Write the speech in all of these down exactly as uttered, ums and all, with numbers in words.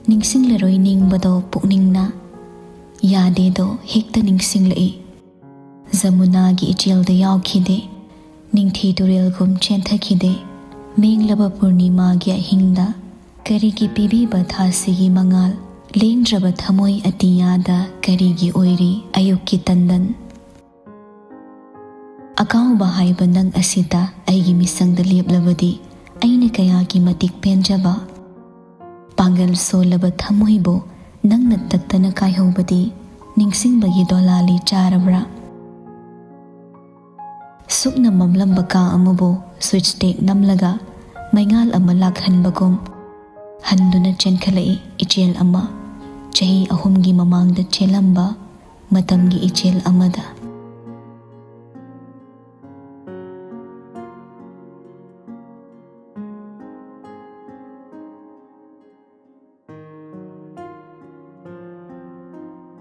ꯅꯤꯡꯁꯤꯡꯂꯔꯣꯏ ꯅꯤꯡꯕꯗꯣ ꯄꯨꯛꯅꯤꯡꯅ, ꯌꯥꯗꯦꯗꯣ ꯍꯦꯛꯇ ꯅꯤꯡꯁꯤꯡꯂꯛꯏ꯫ ꯖꯃꯨꯅꯥꯒꯤ ꯏꯆꯦꯜꯗ ꯌꯥꯎꯈꯤꯗꯦ, ꯅꯤꯡꯊꯤ ꯇꯨꯔꯦꯜꯒꯨꯝ ꯆꯦꯟꯊꯈꯤꯗꯦ꯫ ꯃꯦꯡꯂꯕ ꯄꯨꯔꯅꯤꯃꯥꯒꯤ ꯑꯍꯤꯡꯗ ꯀꯔꯤꯒꯤ ꯄꯤꯕꯤꯕ ꯊꯥꯁꯤꯒꯤ ꯃꯉꯥꯜ? ꯂꯦꯡꯗ꯭ꯔꯕ ꯊꯃꯣꯏ ꯑꯇꯤꯌꯥꯗ ꯀꯔꯤꯒꯤ ꯑꯣꯏꯔꯤ ꯑꯌꯨꯛꯀꯤ ꯇꯟꯗꯟ? ꯑꯀꯥꯎꯕ ꯍꯥꯏꯕ ꯅꯪ ꯑꯁꯤꯗ ꯑꯩꯒꯤ ꯃꯤꯁꯪꯗ ꯂꯦꯞꯂꯕꯗꯤ ꯑꯩꯅ ꯀꯌꯥꯒꯤ ꯃꯇꯤꯛ ꯄꯦꯟꯖꯕ꯫ ꯄꯥꯡꯒꯜ ꯁꯣꯜꯂꯕ ꯊꯃꯣꯏꯕꯨ ꯅꯪꯅ ꯇꯠꯇꯅ ꯀꯥꯏꯍꯧꯕꯗꯤ ꯅꯤꯡꯁꯤꯡꯕꯒꯤ ꯗꯣꯂꯥꯂꯤ ꯆꯥꯔꯕ꯭ꯔꯥ? ꯁꯨꯛꯅ ꯃꯝꯂꯝꯕ ꯀꯥ ꯑꯃꯕꯨ ꯁ꯭ꯋꯤꯠꯆ ꯇꯦꯛ ꯅꯝꯂꯒ ꯃꯩꯉꯥꯜ ꯑꯃ ꯂꯥꯛꯍꯟꯕꯒꯨꯝ ꯍꯟꯗꯨꯅ ꯆꯦꯟꯈꯠꯂꯛꯏ ꯏꯆꯦꯜ ꯑꯃ, ꯆꯍꯤ ꯑꯍꯨꯝꯒꯤ ꯃꯃꯥꯡꯗ ꯆꯦꯜꯂꯝꯕ ꯃꯇꯝꯒꯤ ꯏꯆꯦꯜ ꯑꯃꯗ꯫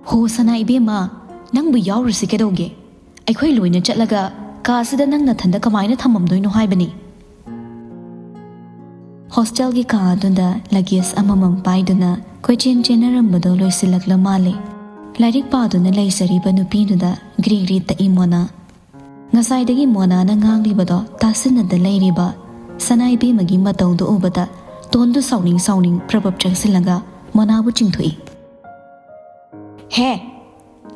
ꯍꯣ ꯁꯅꯥ ꯏꯕꯦꯝꯃ, ꯅꯪꯕꯨ ꯌꯥꯎꯔꯨꯁꯤ ꯀꯩꯗꯧꯒꯦ? ꯑꯩꯈꯣꯏ ꯂꯣꯏꯅ ꯆꯠꯂꯒ ꯀꯥꯁꯤꯗ ꯅꯪ ꯅꯊꯟꯗ ꯀꯃꯥꯏꯅ ꯊꯝꯃꯝꯗꯣꯏꯅꯣ ꯍꯥꯏꯕꯅꯤ꯫ ꯍꯣꯁꯇꯦꯜꯒꯤ ꯀꯥ ꯑꯗꯨꯗ ꯂꯒꯦꯖ ꯑꯃꯃꯝ ꯄꯥꯏꯗꯨꯅ ꯀꯣꯏꯆꯦꯟ ꯆꯦꯟꯅꯔꯝꯕꯗꯣ ꯂꯣꯏꯁꯤꯜꯂꯛꯂ ꯃꯥꯜꯂꯦ꯫ ꯂꯥꯏꯔꯤꯛ ꯄꯥꯗꯨꯅ ꯂꯩꯖꯔꯤꯕ ꯅꯨꯄꯤꯗꯨꯗ ꯒ꯭ꯔꯤ ꯒ꯭ꯔꯤ ꯇꯛꯏ ꯃꯣꯅꯥ꯫ ꯉꯁꯥꯏꯗꯒꯤ ꯃꯣꯅꯥꯅ ꯉꯥꯡꯂꯤꯕꯗꯣ ꯇꯥꯁꯤꯟꯅꯗ ꯂꯩꯔꯤꯕ ꯁꯅꯥ ꯏꯕꯦꯝꯃꯒꯤ ꯃꯇꯧꯗꯨ ꯎꯕꯗ ꯇꯣꯟꯗꯨ ꯁꯥꯎꯅꯤꯡ ꯁꯥꯎꯅꯤꯡ ꯄ꯭ꯔꯕꯞ ꯆꯪꯁꯤꯜꯂꯒ ꯃꯣꯅꯥꯕꯨ ꯆꯤꯡꯊꯣꯛꯏ꯫ ꯍꯦ,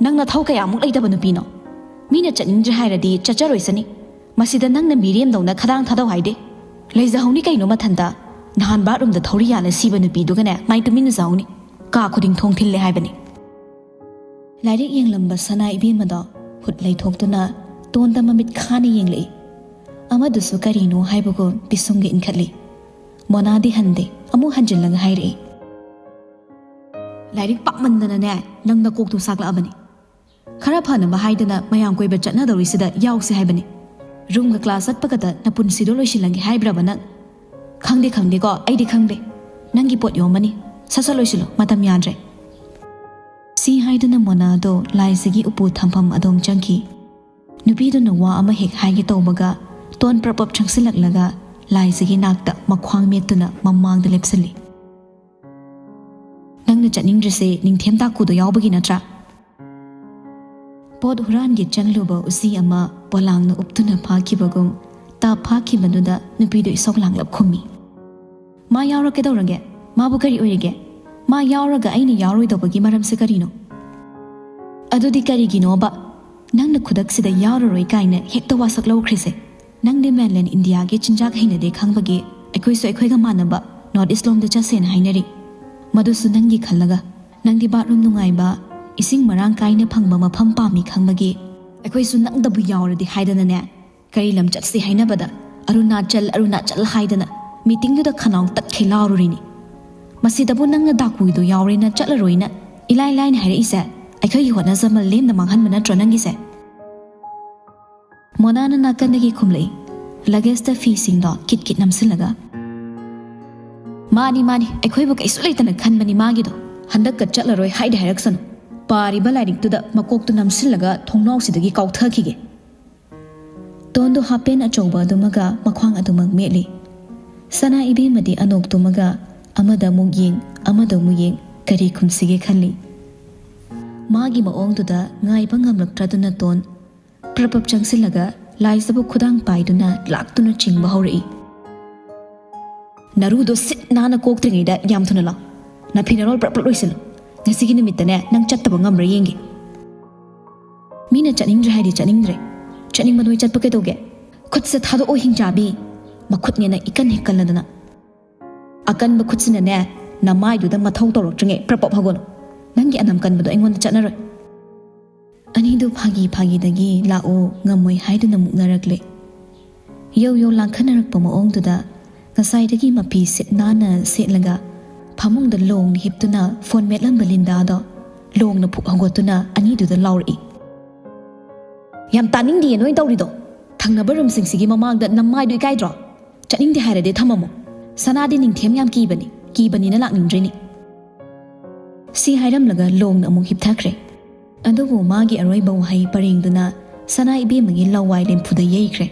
ꯅꯪ ꯅꯊꯧ ꯀꯌꯥꯃꯨꯛ ꯂꯩꯇꯕ ꯅꯨꯄꯤꯅꯣ? ꯃꯤꯅ ꯆꯠꯅꯤꯡꯗ꯭ꯔꯦ ꯍꯥꯏꯔꯗꯤ ꯆꯠꯆꯔꯣꯏꯁꯅꯤ꯫ ꯃꯁꯤꯗ ꯅꯪꯅ ꯃꯤꯔꯦꯝꯗꯧꯅ ꯈꯗꯥꯡ ꯊꯥꯗꯧ ꯍꯥꯏꯗꯦ꯫ ꯂꯩꯖꯍꯧꯅꯤ ꯀꯩꯅꯣ ꯃꯊꯟꯇ꯫ ꯅꯍꯥꯟ ꯕꯥꯠꯔꯨꯝꯗ ꯊꯧꯔꯤ ꯌꯥꯜꯂ ꯁꯤꯕ ꯅꯨꯄꯤꯗꯨꯒꯅꯦ ꯃꯥꯏ ꯇꯨꯃꯤꯟꯅꯖꯍꯧꯅꯤ꯫ ꯀꯥ ꯈꯨꯗꯤꯡ ꯊꯣꯡ ꯊꯤꯜꯂꯦ ꯍꯥꯏꯕꯅꯤ꯫ ꯂꯥꯏꯔꯤꯛ ꯌꯦꯡꯂꯝꯕ ꯁꯅꯥ ꯏꯕꯦꯝꯃꯗꯣ ꯍꯨꯠ ꯂꯩꯊꯣꯛꯇꯨꯅ ꯇꯣꯟꯗ ꯃꯃꯤꯠ ꯈꯥꯅ ꯌꯦꯡꯂꯛꯏ꯫ ꯑꯃꯗꯨꯁꯨ ꯀꯔꯤꯅꯣ ꯍꯥꯏꯕꯒꯨꯝ ꯄꯤꯁꯨꯝꯒ ꯏꯟꯈꯠꯂꯤ꯫ ꯃꯣꯅꯥꯗꯤ ꯍꯟꯗꯦ, ꯑꯃꯨꯛ ꯍꯟꯖꯤꯜꯂꯒ ꯍꯥꯏꯔꯛꯏ꯫ ꯂꯥꯏꯔꯤꯛ ꯄꯥꯛꯃꯟꯗꯅꯅꯦ, ꯅꯪ ꯅꯀꯣꯛꯇꯨ ꯁꯥꯛꯂꯛꯑꯕꯅꯤ꯫ ꯈꯔ ꯐꯅꯕ ꯍꯥꯏꯗꯅ ꯃꯌꯥꯝ ꯀꯣꯏꯕ ꯆꯠꯅꯗꯧꯔꯤꯁꯤꯗ ꯌꯥꯎꯁꯦ ꯍꯥꯏꯕꯅꯤ꯫ ꯔꯨꯝꯒ ꯀ꯭ꯂꯥꯁ ꯆꯠꯄꯒꯗ ꯅꯄꯨꯟꯁꯤꯗꯣ ꯂꯣꯏꯁꯤꯜꯂꯒꯦ ꯍꯥꯏꯕ꯭ꯔꯕ ꯅꯪ? ꯈꯪꯗꯦ, ꯈꯪꯗꯦꯀꯣ, ꯑꯩꯗꯤ ꯈꯪꯗꯦ꯫ ꯅꯪꯒꯤ ꯄꯣꯠ ꯌꯣꯝꯃꯅꯤ꯫ ꯁꯠ ꯁꯠ ꯂꯣꯏꯁꯤꯜꯂꯣ, ꯃꯇꯝ ꯌꯥꯗ꯭ꯔꯦ꯫ ꯁꯤ ꯍꯥꯏꯗꯨꯅ ꯃꯣꯅꯥꯗꯣ ꯂꯥꯏꯖꯒꯤ ꯎꯄꯨ ꯊꯝꯐꯝ ꯑꯗꯣꯝ ꯆꯪꯈꯤ꯫ ꯅꯨꯄꯤꯗꯨꯅ ꯋꯥ ꯑꯃ ꯍꯦꯛ ꯍꯥꯏꯒꯦ ꯇꯧꯕꯒ ꯇꯣꯟ ꯄ꯭ꯔꯞ ꯄ꯭ꯔꯞ ꯆꯪꯁꯤꯜꯂꯛꯂꯒ ꯂꯥꯏꯖꯒꯤ ꯅꯥꯛꯇ ꯃꯈ꯭ꯋꯥꯡ ꯃꯦꯠꯇꯨꯅ ꯃꯃꯥꯡꯗ ꯂꯦꯞꯁꯤꯜꯂꯤ꯫ ꯆꯠꯅꯤꯡꯗ꯭ꯔꯤꯁꯦ ꯅꯤꯡꯊꯦꯝ ꯇꯥꯛꯀꯨꯗꯣ ꯌꯥꯎꯕꯒꯤ ꯅꯠꯇ꯭ꯔꯥ? ꯄꯣꯠ ꯍꯨꯔꯥꯟꯒꯦ ꯆꯪꯂꯨꯕ ꯎꯆꯤ ꯑꯃ ꯄꯣꯂꯥꯡꯅ ꯎꯞꯇꯨꯅ ꯐꯥꯈꯤꯕꯒꯨꯝ, ꯇꯥꯞ ꯐꯥꯈꯤꯕꯗꯨꯗ ꯅꯨꯄꯤꯗꯨ ꯏꯁꯧ ꯂꯥꯡꯂꯞ ꯈꯨꯝꯃꯤ꯫ "ꯃꯥ ꯌꯥꯎꯔ ꯀꯩꯗꯧꯔꯒꯦ? ꯃꯥꯕꯨ ꯀꯔꯤ ꯑꯣꯏꯔꯤꯒꯦ? ꯃꯥ ꯌꯥꯎꯔꯒ ꯑꯩꯅ ꯌꯥꯎꯔꯣꯏꯗꯧꯕꯒꯤ ꯃꯔꯝꯁꯦ ꯀꯔꯤꯅꯣ?" "ꯑꯗꯨꯗꯤ ꯀꯔꯤꯒꯤꯅꯣꯕ? ꯅꯪꯅ ꯈꯨꯗꯛꯁꯤꯗ ꯌꯥꯎꯔꯔꯣꯏ ꯀꯥꯏꯅ ꯍꯦꯛꯇ ꯋꯥꯁꯛ ꯂꯧꯈ꯭ꯔꯤꯁꯦ? ꯅꯪꯗꯤ mainland India ꯒꯤ ꯆꯤꯟꯖꯥꯛ ꯍꯩꯅꯗꯦ ꯈꯪꯕꯒꯤ ꯑꯩꯈꯣꯏꯁꯨ ꯑꯩꯈꯣꯏꯒ ꯃꯥꯟꯅꯕ North East ꯂꯣꯝꯗ ꯆꯠꯁꯦꯅ ꯍꯥꯏꯅꯔꯤ꯫ ꯃꯗꯨꯁꯨ ꯅꯪꯒꯤ ꯈꯜꯂꯒ꯫ ꯅꯪꯗꯤ bathroom ꯅꯨꯡꯉꯥꯏꯕ, ꯏꯁꯤꯡ ꯃꯔꯥꯡ ꯀꯥꯏꯅ ꯐꯪꯕ ꯃꯐꯝ ꯄꯥꯝꯃꯤ ꯈꯪꯕꯒꯤ ꯑꯩꯈꯣꯏꯁꯨ ꯅꯪꯗꯕꯨ ꯌꯥꯎꯔꯗꯤ ꯍꯥꯏꯗꯅꯅꯦ, ꯀꯔꯤ ꯂꯝ ꯆꯠꯁꯤ ꯍꯥꯏꯅꯕꯗ ꯑꯔꯨꯅꯥꯆꯜ, ꯑꯔꯨꯅꯥꯆꯜ ꯍꯥꯏꯗꯅ meeting ꯗꯨꯗ ꯈꯅꯥꯎ ꯇꯠꯈꯩ ꯂꯥꯎꯔꯨꯔꯤꯅꯤ꯫ ꯃꯁꯤꯗꯕꯨ ꯅꯪꯅ ꯗꯥꯀꯨꯏꯗꯣ ꯌꯥꯎꯔꯦꯅ ꯆꯠꯂꯔꯣꯏꯅ ꯏꯂꯥꯏ ꯂꯥꯏꯅ ꯍꯥꯏꯔꯛꯏꯁꯦ ꯑꯩꯈꯣꯏꯒꯤ ꯍꯣꯠꯅꯖꯃꯜ ꯂꯦꯝꯅ ꯃꯥꯡꯍꯟꯕ ꯅꯠꯇ꯭ꯔꯣ ꯅꯪꯒꯤꯁꯦ?" ꯃꯣꯅꯥꯅ ꯅꯥꯀꯟꯗꯒꯤ ꯈꯨꯝꯂꯛꯏ, luggage ꯇ ꯐꯤꯁꯤꯡꯗꯣ ꯀꯤꯠ ꯀꯤꯠ ꯅꯝꯁꯤꯜꯂꯒ꯫ "ꯃꯥꯅꯤ, ꯃꯥꯅꯤ, ꯑꯩꯈꯣꯏꯕꯨ ꯀꯩꯁꯨ ꯂꯩꯇꯅ ꯈꯟꯕꯅꯤ ꯃꯥꯒꯤꯗꯣ꯫ ꯍꯟꯗꯛꯀ ꯆꯠꯂꯔꯣꯏ ꯍꯥꯏꯗꯤ ꯍꯥꯏꯔꯛꯁꯅꯨ꯫ ꯄꯥꯔꯤꯕ ꯂꯥꯏꯔꯤꯛꯇꯨꯗ ꯃꯀꯣꯛꯇꯨ ꯅꯝꯁꯤꯜꯂꯒ ꯊꯣꯡꯅꯥꯎꯁꯤꯗꯒꯤ ꯀꯥꯎꯊꯈꯤꯒꯦ꯫" ꯇꯣꯟꯗꯨ half pant ꯑꯆꯧꯕ ꯑꯗꯨꯃꯒ ꯃꯈ꯭ꯋꯥꯡ ꯑꯗꯨꯃꯛ ꯃꯦꯠꯂꯤ꯫ ꯁꯅꯥ ꯏꯕꯦꯝꯃꯗꯤ ꯑꯅꯣꯛꯇꯨꯃꯒ ꯑꯃꯗ ꯑꯃꯨꯛ ꯌꯦꯡ, ꯑꯃꯗ ꯑꯃꯨꯛ ꯌꯦꯡ, ꯀꯔꯤ ꯈꯨꯝꯁꯤꯒꯦ ꯈꯜꯂꯤ꯫ ꯃꯥꯒꯤ ꯃꯑꯣꯡꯗꯨꯗ ꯉꯥꯏꯕ ꯉꯝꯂꯛꯇ꯭ꯔꯗꯨꯅ ꯇꯣꯟ ꯄ꯭ꯔꯞ ꯄ꯭ꯔꯞ ꯆꯪꯁꯤꯜꯂꯒ ꯂꯥꯏꯖꯕꯨ ꯈꯨꯗꯥꯡ ꯄꯥꯏꯗꯨꯅ ꯂꯥꯛꯇꯨꯅ ꯆꯤꯡꯕ ꯍꯧꯔꯛꯏ꯫ "ꯅꯔꯨꯗꯣ ꯁꯤꯠ ꯅꯥꯟꯅ ꯀꯣꯛꯇ꯭ꯔꯤꯉꯩꯗ ꯌꯥꯝ ꯊꯨꯅ ꯂꯥꯛ꯫ ꯅꯐꯤ ꯅꯔꯣꯜ ꯄ꯭ꯔꯞ ꯄ꯭ꯔꯞ ꯂꯣꯏꯁꯤꯜꯂꯨ꯫ ꯉꯁꯤꯒꯤ ꯅꯨꯃꯤꯠꯇꯅꯦ ꯅꯪ ꯆꯠꯇꯕ ꯉꯝꯕ꯭ꯔꯥ ꯌꯦꯡꯒꯦ꯫" ꯃꯤꯅ ꯆꯠꯅꯤꯡꯗ꯭ꯔꯦ ꯍꯥꯏꯗꯤ ꯆꯠꯅꯤꯡꯗ꯭ꯔꯦ꯫ ꯆꯠꯅꯤꯡꯕ ꯅꯣꯏ ꯆꯠꯄ ꯀꯩꯗꯧꯒꯦ? ꯈꯨꯠꯁꯦ ꯊꯥꯗꯣꯛꯑꯣ ꯍꯤꯡꯆꯥꯕꯤ꯫ ꯃꯈꯨꯠꯅꯦꯅ ꯏꯀꯟ ꯍꯦꯛ ꯀꯜꯂꯗꯅ꯫ ꯑꯀꯟꯕ ꯈꯨꯠꯁꯤꯅꯅꯦ, ꯅꯃꯥꯏꯗꯨꯗ ꯃꯊꯧ ꯇꯧꯔꯛꯇ꯭ꯔꯤꯉꯩ ꯄ꯭ꯔꯞ ꯄ꯭ꯔꯞ ꯍꯧꯒꯠꯂꯣ꯫ ꯅꯪꯒꯤ ꯑꯅꯝ ꯀꯟꯕꯗꯣ ꯑꯩꯉꯣꯟꯗ ꯆꯠꯅꯔꯣꯏ꯫ ꯑꯅꯤꯗꯨ ꯐꯥꯒꯤ ꯐꯥꯒꯤꯗꯒꯤ ꯂꯥꯛꯑꯣ ꯉꯝꯃꯣꯏ ꯍꯥꯏꯗꯨꯅ ꯃꯨꯛꯅꯔꯛꯂꯦ꯫ ꯌꯧ ꯌꯧ ꯂꯥꯡꯈꯠꯅꯔꯛꯄ ꯃꯑꯣꯡꯗꯨꯗ ꯉꯁꯥꯏꯗꯒꯤ ꯃꯐꯤ ꯁꯤꯠ ꯅꯥꯟꯅ ꯁꯦꯠꯂꯒ ꯐꯃꯨꯡꯗ ꯂꯣꯡꯅ ꯍꯤꯞꯇꯨꯅ ꯐꯣꯟ ꯃꯦꯠꯂꯝꯕ ꯂꯤꯟꯗꯥꯗꯣ ꯂꯣꯡꯅ ꯐꯨꯛ ꯍꯧꯒꯠꯇꯨꯅ ꯑꯅꯤꯗꯨꯗ ꯂꯥꯎꯔꯛꯏ꯫ "ꯌꯥꯝ ꯇꯥꯅꯤꯡꯗꯤꯌꯦ ꯅꯣꯏ ꯇꯧꯔꯤꯗꯣ꯫ ꯊꯪꯅꯕ ꯔꯨꯝꯁꯤꯡꯁꯤꯒꯤ ꯃꯃꯥꯡꯗ ꯅꯃꯥꯏꯗꯣ ꯏꯀꯥꯏꯗ꯭ꯔꯣ? ꯆꯠꯅꯤꯡꯗꯦ ꯍꯥꯏꯔꯗꯤ ꯊꯝꯃꯝꯃꯣ꯫ ꯁꯅꯥꯗꯤ ꯅꯤꯡꯊꯦꯝ ꯌꯥꯝ ꯀꯤꯕꯅꯤ, ꯀꯤꯕꯅꯤꯅ ꯂꯥꯛꯅꯤꯡꯗ꯭ꯔꯤꯅꯤ꯫" ꯁꯤ ꯍꯥꯏꯔꯝꯂꯒ ꯂꯣꯡꯅ ꯑꯃꯨꯛ ꯍꯤꯞꯊꯈ꯭ꯔꯦ꯫ ꯑꯗꯨꯕꯨ ꯃꯥꯒꯤ ꯑꯔꯣꯏꯕ ꯋꯥꯍꯩ ꯄꯔꯦꯡꯗꯨꯅ ꯁꯅꯥ ꯏꯕꯦꯝꯃꯒꯤ ꯂꯋꯥꯏ ꯂꯦꯝꯐꯨꯗ ꯌꯩꯈ꯭ꯔꯦ꯫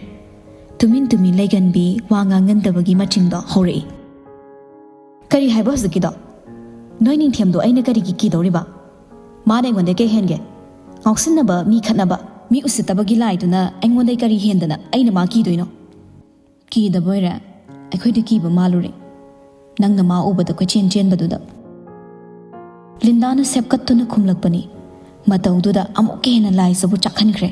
ꯇꯨꯃꯤꯟ ꯇꯨꯃꯤꯟ ꯂꯩꯒꯟꯕꯤ ꯋꯥ ꯉꯥꯡꯒꯟꯗꯕꯒꯤ ꯃꯆꯤꯡꯗꯣ ꯍꯧꯔꯛꯏ꯫ "ꯀꯔꯤ ꯍꯥꯏꯕ ꯍꯧꯖꯤꯛꯀꯤꯗꯣ?" ꯅꯣꯏ ꯅꯤꯡꯊꯦꯝꯗꯣ ꯑꯩꯅ ꯀꯔꯤꯒꯤ ꯀꯤꯗꯧꯔꯤꯕ? ꯃꯥꯅ ꯑꯩꯉꯣꯟꯗ ꯀꯩ ꯍꯦꯟꯒꯦ? ꯉꯥꯎꯁꯤꯟꯅꯕ, ꯃꯤ ꯈꯠꯅꯕ, ꯃꯤ ꯎꯁꯤꯠꯇꯕꯒꯤ ꯂꯥꯏꯗꯨꯅ ꯑꯩꯉꯣꯟꯗ ꯀꯔꯤ ꯍꯦꯟꯗꯅ ꯑꯩꯅ ꯃꯥ ꯀꯤꯗꯣꯏꯅꯣ? ꯀꯤꯗꯕ ꯑꯣꯏꯔꯦ? ꯑꯩꯈꯣꯏꯗ ꯀꯤꯕ ꯃꯥꯜꯂꯨꯔꯦ꯫ ꯅꯪꯅ ꯃꯥ ꯎꯕꯗ ꯀꯣꯏꯆꯦꯟ ꯆꯦꯟꯕꯗꯨꯗ꯫ ꯂꯤꯟꯗꯥꯅ ꯁꯦꯞꯀꯠꯇꯨꯅ ꯈꯨꯝꯂꯛꯄꯅꯤ꯫ ꯃꯇꯧꯗꯨꯗ ꯑꯃꯨꯛꯀ ꯍꯦꯟꯅ ꯂꯥꯏꯖꯕꯨ ꯆꯥꯛꯍꯟꯈ꯭ꯔꯦ꯫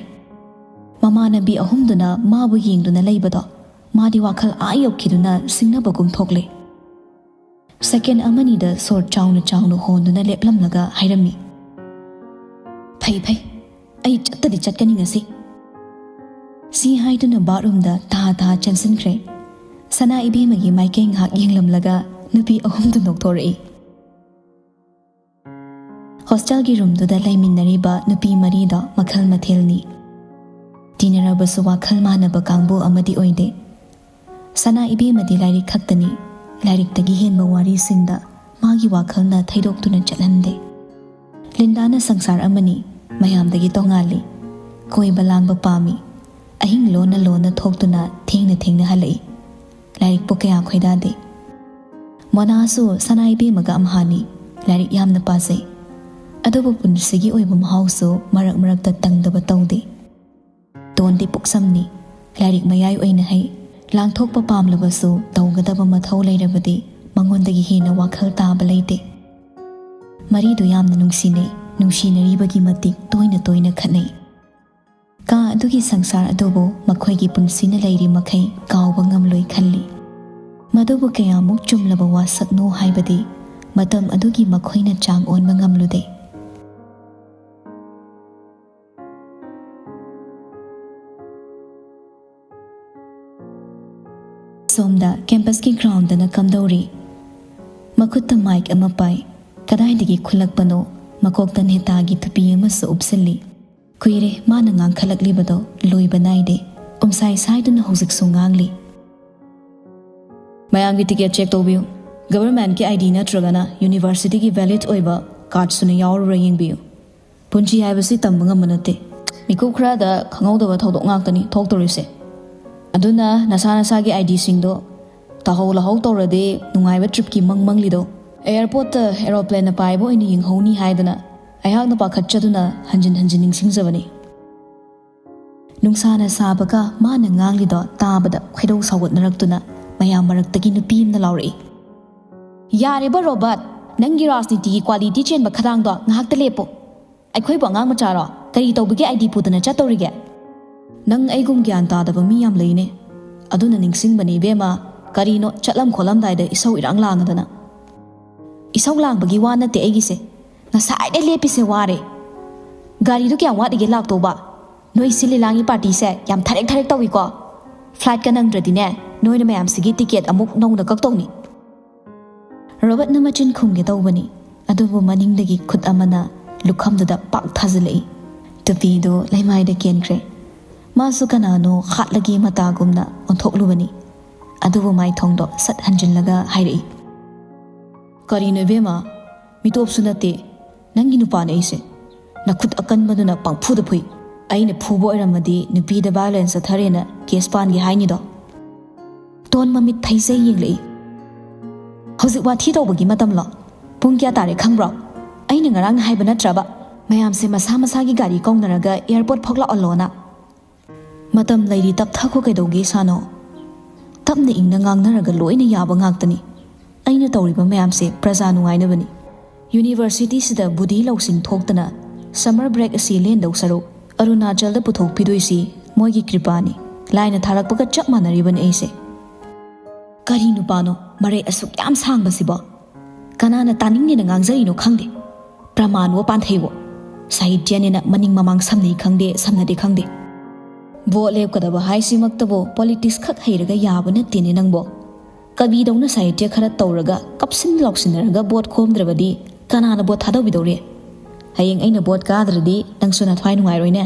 ꯃꯃꯥꯟꯅꯕꯤ ꯑꯍꯨꯝꯗꯨꯅ ꯃꯥꯕꯨ ꯌꯦꯡꯗꯨꯅ ꯂꯩꯕꯗꯣ ꯃꯥꯗꯤ ꯋꯥꯈꯜ ꯑꯥ ꯌꯧꯈꯤꯗꯨꯅ ꯁꯤꯡꯅꯕꯒꯨꯝ ꯊꯣꯛꯂꯦ꯫ ꯁꯦꯀꯦꯟ ꯑꯃꯅꯤꯗ ꯁꯣꯔ ꯆꯥꯎꯅ ꯆꯥꯎꯅ ꯍꯣꯟꯗꯨꯅ ꯂꯦꯞꯂꯝꯂꯒ ꯍꯥꯏꯔꯝꯃꯤ, "ꯐꯩ ꯐꯩ, ꯑꯩ ꯆꯠꯇꯗꯤ ꯆꯠꯀꯅꯤ ꯉꯁꯤ꯫" ꯁꯤ ꯍꯥꯏꯗꯨꯅ ꯕꯥꯠꯔꯨꯝꯗ ꯊꯥ ꯊꯥ ꯆꯦꯟꯁꯤꯟꯈ꯭ꯔꯦ꯫ ꯁꯅꯥ ꯏꯕꯦꯝꯃꯒꯤ ꯃꯥꯏꯀꯩ ꯉꯥꯏꯍꯥꯛ ꯌꯦꯡꯂꯝꯂꯒ ꯅꯨꯄꯤ ꯑꯍꯨꯝꯗꯨ ꯅꯣꯛꯊꯣꯔꯛꯏ꯫ ꯍꯣꯁꯇꯦꯜꯒꯤ ꯔꯨꯝꯗꯨꯗ ꯂꯩꯃꯤꯟꯅꯔꯤꯕ ꯅꯨꯄꯤ ꯃꯔꯤꯗꯣ ꯃꯈꯜ ꯃꯊꯦꯜꯅꯤ꯫ ꯇꯤꯟꯅꯔꯕꯁꯨ ꯋꯥꯈꯜ ꯃꯥꯟꯅꯕ ꯀꯥꯡꯕꯨ ꯑꯃꯗꯤ ꯑꯣꯏꯗꯦ꯫ ꯁꯅꯥ ꯏꯕꯦꯝꯃꯗꯤ ꯂꯥꯏꯔꯤꯛ ꯈꯛꯇꯅꯤ꯫ ꯂꯥꯏꯔꯤꯛꯇꯒꯤ ꯍꯦꯟꯕ ꯋꯥꯔꯤꯁꯤꯡꯗ ꯃꯥꯒꯤ ꯋꯥꯈꯜꯅ ꯊꯩꯗꯣꯛꯇꯨꯅ ꯆꯠꯍꯟꯗꯦ꯫ ꯂꯤꯟꯗꯥꯅ ꯁꯪꯁꯥꯔ ꯑꯃꯅꯤ, ꯃꯌꯥꯝꯗꯒꯤ ꯇꯣꯉꯥꯜꯂꯤ꯫ ꯀꯣꯏꯕ ꯂꯥꯡꯕ ꯄꯥꯝꯃꯤ꯫ ꯑꯍꯤꯡ ꯂꯣꯟꯅ ꯂꯣꯟꯅ ꯊꯣꯛꯇꯨꯅ ꯊꯦꯡꯅ ꯊꯦꯡꯅ ꯍꯜꯂꯛꯏ꯫ ꯂꯥꯏꯔꯤꯛꯄꯨ ꯀꯌꯥ ꯈꯣꯏꯗꯥꯗꯦ꯫ ꯃꯣꯅꯥꯁꯨ ꯁꯅꯥ ꯏꯕꯦꯝꯃꯒ ꯑꯝꯍꯥꯅꯤ, ꯂꯥꯏꯔꯤꯛ ꯌꯥꯝꯅ ꯄꯥꯖꯩ꯫ ꯑꯗꯨꯕꯨ ꯄꯨꯟꯁꯤꯒꯤ ꯑꯣꯏꯕ ꯃꯍꯥꯎꯁꯨ ꯃꯔꯛ ꯃꯔꯛꯇ ꯇꯪꯗꯕ ꯇꯧꯗꯦ꯫ ꯇꯣꯟꯗꯤ ꯄꯨꯛꯁꯝꯅꯤ, ꯂꯥꯏꯔꯤꯛ ꯃꯌꯥꯏ ꯑꯣꯏꯅ ꯍꯩ꯫ ꯂꯥꯡꯊꯣꯛꯄ ꯄꯥꯝꯂꯕꯁꯨ ꯇꯧꯒꯗꯕ ꯃꯊꯧ ꯂꯩꯔꯕꯗꯤ ꯃꯉꯣꯟꯗꯒꯤ ꯍꯦꯟꯅ ꯋꯥꯈꯜ ꯇꯥꯕ ꯂꯩꯇꯦ꯫ ꯃꯔꯤꯗꯨ ꯌꯥꯝꯅ ꯅꯨꯡꯁꯤꯅꯩ, ꯅꯨꯡꯁꯤꯅꯔꯤꯕꯒꯤ ꯃꯇꯤꯛ ꯇꯣꯏꯅ ꯇꯣꯏꯅ ꯈꯠꯅꯩ꯫ ꯀꯥ ꯑꯗꯨꯒꯤ ꯁꯪꯁꯥꯔ ꯑꯗꯨꯕꯨ ꯃꯈꯣꯏꯒꯤ ꯄꯨꯟꯁꯤꯅ ꯂꯩꯔꯤ ꯃꯈꯩ ꯀꯥꯎꯕ ꯉꯝꯂꯣꯏ ꯈꯜꯂꯤ꯫ ꯃꯗꯨꯕꯨ ꯀꯌꯥꯃꯨꯛ ꯆꯨꯝꯂꯕ ꯋꯥꯁꯛꯅꯣ ꯍꯥꯏꯕꯗꯤ ꯃꯇꯝ ꯑꯗꯨꯒꯤ ꯃꯈꯣꯏꯅ ꯆꯥꯡ ꯑꯣꯟꯕ ꯉꯝꯂꯨꯗꯦ꯫ ꯁꯣꯝꯗ ꯀꯦꯝꯄꯁꯀꯤ ꯒ꯭ꯔꯥꯎꯟꯗꯅ ꯀꯝꯗꯧꯔꯤ꯫ ꯃꯈꯨꯠꯇ ꯃꯥꯏꯛ ꯑꯃ ꯄꯥꯏ꯫ ꯀꯗꯥꯏꯗꯒꯤ ꯈꯨꯜꯂꯛꯄꯅꯣ? ꯃꯀꯣꯛꯇ ꯅꯦꯇꯥꯒꯤ ꯇꯨꯄꯤ ꯑꯃꯁꯨ ꯎꯞꯁꯤꯜꯂꯤ꯫ ꯀꯨꯏꯔꯦ ꯃꯥꯅ ꯉꯥꯡꯈꯠꯂꯛꯂꯤꯕꯗꯣ ꯂꯣꯏꯕ ꯅꯥꯏꯗꯦ꯫ ꯎꯝꯁꯥꯏ ꯁꯥꯏꯗꯨꯅ ꯍꯧꯖꯤꯛꯁꯨ ꯉꯥꯡꯂꯤ꯫ "ꯃꯌꯥꯝꯒꯤ ꯇꯤꯀꯦꯠ ꯆꯦꯛ ꯇꯧꯕꯤꯌꯨ꯫ ꯒꯚꯔꯟꯃꯦꯟꯠꯀꯤ ꯑꯥꯏ ꯗꯤ ꯅꯠꯇ꯭ꯔꯒꯅ ꯌꯨꯅꯤꯚꯔꯁꯤꯇꯤꯒꯤ ꯚꯦꯂꯤꯗ ꯑꯣꯏꯕ ꯀꯥꯔꯗꯁꯨꯅ ꯌꯥꯎꯔꯕ꯭ꯔꯥ ꯌꯦꯡꯕꯤꯌꯨ꯫ ꯄꯨꯟꯁꯤ ꯍꯥꯏꯕꯁꯤ ꯇꯝꯕ ꯉꯝꯕ ꯅꯠꯇꯦ꯫ ꯃꯤꯀꯨꯞ ꯈꯔꯗ ꯈꯪꯍꯧꯗꯕ ꯊꯧꯗꯣꯛ ꯉꯥꯛꯇꯅꯤ ꯊꯣꯛꯇꯧꯔꯤꯁꯦ꯫ ꯑꯗꯨꯅ ꯅꯁꯥ ꯅꯁꯥꯒꯤ ꯑꯥꯏ ꯗꯤꯁꯤꯡꯗꯣ ꯇꯥꯍꯧ ꯂꯥꯍꯧ ꯇꯧꯔꯗꯤ ꯅꯨꯡꯉꯥꯏꯕ ꯇ꯭ꯔꯤꯞꯀꯤ ꯃꯪ ꯃꯪꯂꯤꯗꯣ ꯑꯦꯌꯥꯔꯄꯣꯔꯠꯇ ꯑꯦꯔꯣꯄ꯭ꯂꯦꯟꯅ ꯄꯥꯏꯕ ꯑꯣꯏꯅ ꯌꯦꯡꯍꯧꯅꯤ ꯍꯥꯏꯗꯅ ꯑꯩꯍꯥꯛꯅ ꯄꯥꯈꯠꯆꯗꯨꯅ ꯍꯟꯖꯤꯟ ꯍꯟꯖꯤꯟ ꯅꯤꯡꯁꯤꯡꯖꯕꯅꯤ꯫ ꯅꯨꯡꯁꯥꯅ ꯁꯥꯕꯒ ꯃꯥꯅ ꯉꯥꯡꯂꯤꯗꯣ ꯇꯥꯕꯗ ꯈꯣꯏꯗꯧ ꯁꯥꯎꯒꯠꯅꯔꯛꯇꯨꯅ ꯃꯌꯥꯝ ꯃꯔꯛꯇꯒꯤ ꯅꯨꯄꯤ ꯑꯃꯅ ꯂꯥꯎꯔꯛꯏ, "ꯌꯥꯔꯦꯕ ꯔꯣꯕꯔꯠ, ꯅꯪꯒꯤ ꯔꯥꯖꯅꯤꯇꯤꯒꯤ ꯀ꯭ꯋꯥꯂꯤꯇꯤ ꯆꯦꯟꯕ ꯈꯗꯥꯡꯗꯣ ꯉꯥꯏꯍꯥꯛꯇ ꯂꯦꯞꯄꯨ꯫ ꯑꯩꯈꯣꯏꯕꯨ ꯑꯉꯥꯡ ꯃꯆꯥꯔꯣ? ꯀꯔꯤ ꯇꯧꯕꯒꯤ ꯑꯥꯏ ꯗꯤ ꯄꯨꯗꯅ ꯆꯠꯇꯧꯔꯤꯒꯦ?" "ꯅꯪ ꯑꯩꯒꯨꯝ ꯒ꯭ꯌꯥꯟ ꯇꯥꯗꯕ ꯃꯤ ꯌꯥꯝ ꯂꯩꯅꯦ꯫ ꯑꯗꯨꯅ ꯅꯤꯡꯁꯤꯡꯕꯅꯤ ꯏꯕꯦꯝꯃ, ꯀꯔꯤꯅꯣ ꯆꯠꯂꯝ ꯈꯣꯠꯂꯝꯗꯥꯏꯗ ꯏꯁꯧ ꯏꯔꯥꯡ ꯂꯥꯡꯉꯗꯅ?" "ꯏꯁꯧ ꯂꯥꯡꯕꯒꯤ ꯋꯥ ꯅꯠꯇꯦ ꯑꯩꯒꯤꯁꯦ꯫ ꯉꯁꯥꯏꯗꯩ ꯂꯦꯞꯄꯤꯁꯦ ꯋꯥꯔꯦ꯫ ꯒꯥꯔꯤꯗꯨ ꯀꯌꯥꯝ ꯋꯥꯠꯂꯤꯒꯦ ꯂꯥꯛꯇꯧꯕ? ꯅꯣꯏ ꯁꯤꯜꯂꯤ ꯂꯥꯡꯉꯤ ꯄꯥꯔꯇꯤꯁꯦ ꯌꯥꯝ ꯊꯔꯦꯛ ꯊꯔꯦꯛ ꯇꯧꯏꯀꯣ꯫ ꯐ꯭ꯂꯥꯏꯠꯀ ꯅꯪꯗ꯭ꯔꯗꯤꯅꯦ, ꯅꯣꯏꯅ ꯃꯌꯥꯝꯁꯤꯒꯤ ꯇꯤꯀꯦꯠ ꯑꯃꯨꯛ ꯅꯧꯅ ꯀꯛꯇꯧꯅꯤ꯫" ꯔꯣꯕꯔꯠꯅ ꯃꯆꯤꯟ ꯈꯨꯝꯒꯦ ꯇꯧꯕꯅꯤ, ꯑꯗꯨꯕꯨ ꯃꯅꯤꯡꯗꯒꯤ ꯈꯨꯠ ꯑꯃꯅ ꯂꯨꯈꯝꯗꯨꯗ ꯄꯥꯛ ꯊꯥꯖꯤꯜꯂꯛꯏ꯫ ꯇꯨꯄꯤꯗꯨ ꯂꯩꯃꯥꯏꯗ ꯀꯦꯟꯈ꯭ꯔꯦ꯫ ꯃꯥꯁꯨ ꯀꯅꯥꯅꯣ ꯍꯥꯠꯂꯒꯦ ꯃꯇꯥꯒꯨꯝꯅ ꯑꯣꯟꯊꯣꯛꯂꯨꯕꯅꯤ꯫ ꯑꯗꯨꯕꯨ ꯃꯥꯏꯊꯣꯡꯗꯣ ꯁꯠ ꯍꯟꯖꯤꯜꯂꯒ ꯍꯥꯏꯔꯛꯏ, "ꯀꯔꯤꯅꯣ ꯏꯕꯦꯝꯃ? ꯃꯤꯇꯣꯞꯁꯨ ꯅꯠꯇꯦ꯫ ꯅꯪꯒꯤ ꯅꯨꯄꯥꯅꯦ ꯑꯩꯁꯦ꯫ ꯅꯈꯨꯠ ꯑꯀꯟꯕꯗꯨꯅ ꯄꯪꯐꯨꯗ ꯐꯨꯏ꯫ ꯑꯩꯅ ꯐꯨꯕ ꯑꯣꯏꯔꯝꯃꯗꯤ ꯅꯨꯄꯤꯗ ꯚꯥꯏꯑꯣꯂꯦꯟꯁ ꯆꯠꯊꯔꯦꯅ ꯀꯦꯁ ꯄꯥꯟꯒꯦ ꯍꯥꯏꯅꯤꯗꯣ?" ꯇꯣꯟ ꯃꯃꯤꯠ ꯐꯩꯖꯩ ꯌꯦꯡꯂꯛꯏ꯫ "ꯍꯧꯖꯤꯛ ꯋꯥꯊꯤ ꯇꯧꯕꯒꯤ ꯃꯇꯝꯂꯣ? ꯄꯨꯡ ꯀꯌꯥ ꯇꯥꯔꯦ ꯈꯪꯕ꯭ꯔꯣ? ꯑꯩꯅ ꯉꯔꯥꯡ ꯍꯥꯏꯕ ꯅꯠꯇ꯭ꯔꯕ ꯃꯌꯥꯝꯁꯦ ꯃꯁꯥ ꯃꯁꯥꯒꯤ ꯒꯥꯔꯤ ꯀꯧꯅꯔꯒ ꯑꯦꯌꯥꯔꯄꯣꯔꯠ ꯐꯥꯎ ꯂꯥꯛꯍꯜꯂꯣꯅ?" "ꯃꯇꯝ ꯂꯩꯔꯤ, ꯇꯞꯊꯈꯣ, ꯀꯩꯗꯧꯒꯦ ꯁꯥꯅꯣ? ꯇꯞꯅ ꯏꯪꯅ ꯉꯥꯡꯅꯔꯒ ꯂꯣꯏꯅ ꯌꯥꯕ ꯉꯥꯛꯇꯅꯤ꯫ ꯑꯩꯅ ꯇꯧꯔꯤꯕ ꯃꯌꯥꯝꯁꯦ ꯄ꯭ꯔꯖꯥ ꯅꯨꯡꯉꯥꯏꯅꯕꯅꯤ꯫ ꯌꯨꯅꯤꯚꯔꯁꯤꯇꯤꯁꯤꯗ ꯕꯨꯙꯤ ꯂꯧꯁꯤꯡ ꯊꯣꯛꯇꯅ ꯁꯝꯃꯔ ꯕ꯭ꯔꯦꯛ ꯑꯁꯤ ꯂꯦꯟꯗꯧ ꯁꯔꯨꯛ ꯑꯔꯨꯅꯥꯆꯜꯗ ꯄꯨꯊꯣꯛꯄꯤꯗꯣꯏꯁꯤ ꯃꯣꯏꯒꯤ ꯀ꯭ꯔꯤꯄꯥꯅꯤ꯫ ꯂꯥꯏꯅ ꯊꯥꯔꯛꯄꯒ ꯆꯞ ꯃꯥꯟꯅꯔꯤꯕꯅꯤ ꯑꯩꯁꯦ꯫" "ꯀꯔꯤ ꯅꯨꯄꯥꯅꯣ ꯃꯔꯩ ꯑꯁꯨꯛ ꯌꯥꯝ ꯁꯥꯡꯕꯁꯤꯕꯣ? ꯀꯅꯥꯅ ꯇꯥꯅꯤꯡꯅꯦꯅ ꯉꯥꯡꯖꯔꯤꯅꯣ ꯈꯪꯗꯦ꯫ ꯄ꯭ꯔꯃꯥꯟꯋꯣ ꯄꯥꯟꯊꯩꯋꯣ꯫ ꯁꯥꯍꯤꯇ꯭ꯌꯅꯦꯅ ꯃꯅꯤꯡ ꯃꯃꯥꯡ ꯁꯝꯅꯩ ꯈꯪꯗꯦ, ꯁꯝꯅꯗꯦ ꯈꯪꯗꯦ꯫ ꯚꯣꯠ ꯂꯦꯞꯀꯗꯕ ꯍꯥꯏꯁꯤꯃꯛꯇꯕꯨ ꯄꯣꯂꯤꯇꯤꯛꯁ ꯈꯛ ꯍꯩꯔꯒ ꯌꯥꯕ ꯅꯠꯇꯦꯅꯦ ꯅꯪꯕꯣ꯫ ꯀꯕꯤꯗꯧꯅ ꯁꯥꯍꯤꯇ꯭ꯌ ꯈꯔ ꯇꯧꯔꯒ ꯀꯞꯁꯤꯟ ꯂꯥꯎꯁꯤꯟꯅꯔꯒ ꯚꯣꯠ ꯈꯣꯝꯗ꯭ꯔꯕꯗꯤ ꯀꯅꯥꯅ ꯚꯣꯠ ꯊꯥꯗꯧꯕꯤꯗꯧꯔꯤ? ꯍꯌꯦꯡ ꯑꯩꯅ ꯚꯣꯠ ꯀꯥꯗ꯭ꯔꯗꯤ ꯅꯪꯁꯨ ꯅꯊ꯭ꯋꯥꯏ ꯅꯨꯡꯉꯥꯏꯔꯣꯏꯅꯦ꯫"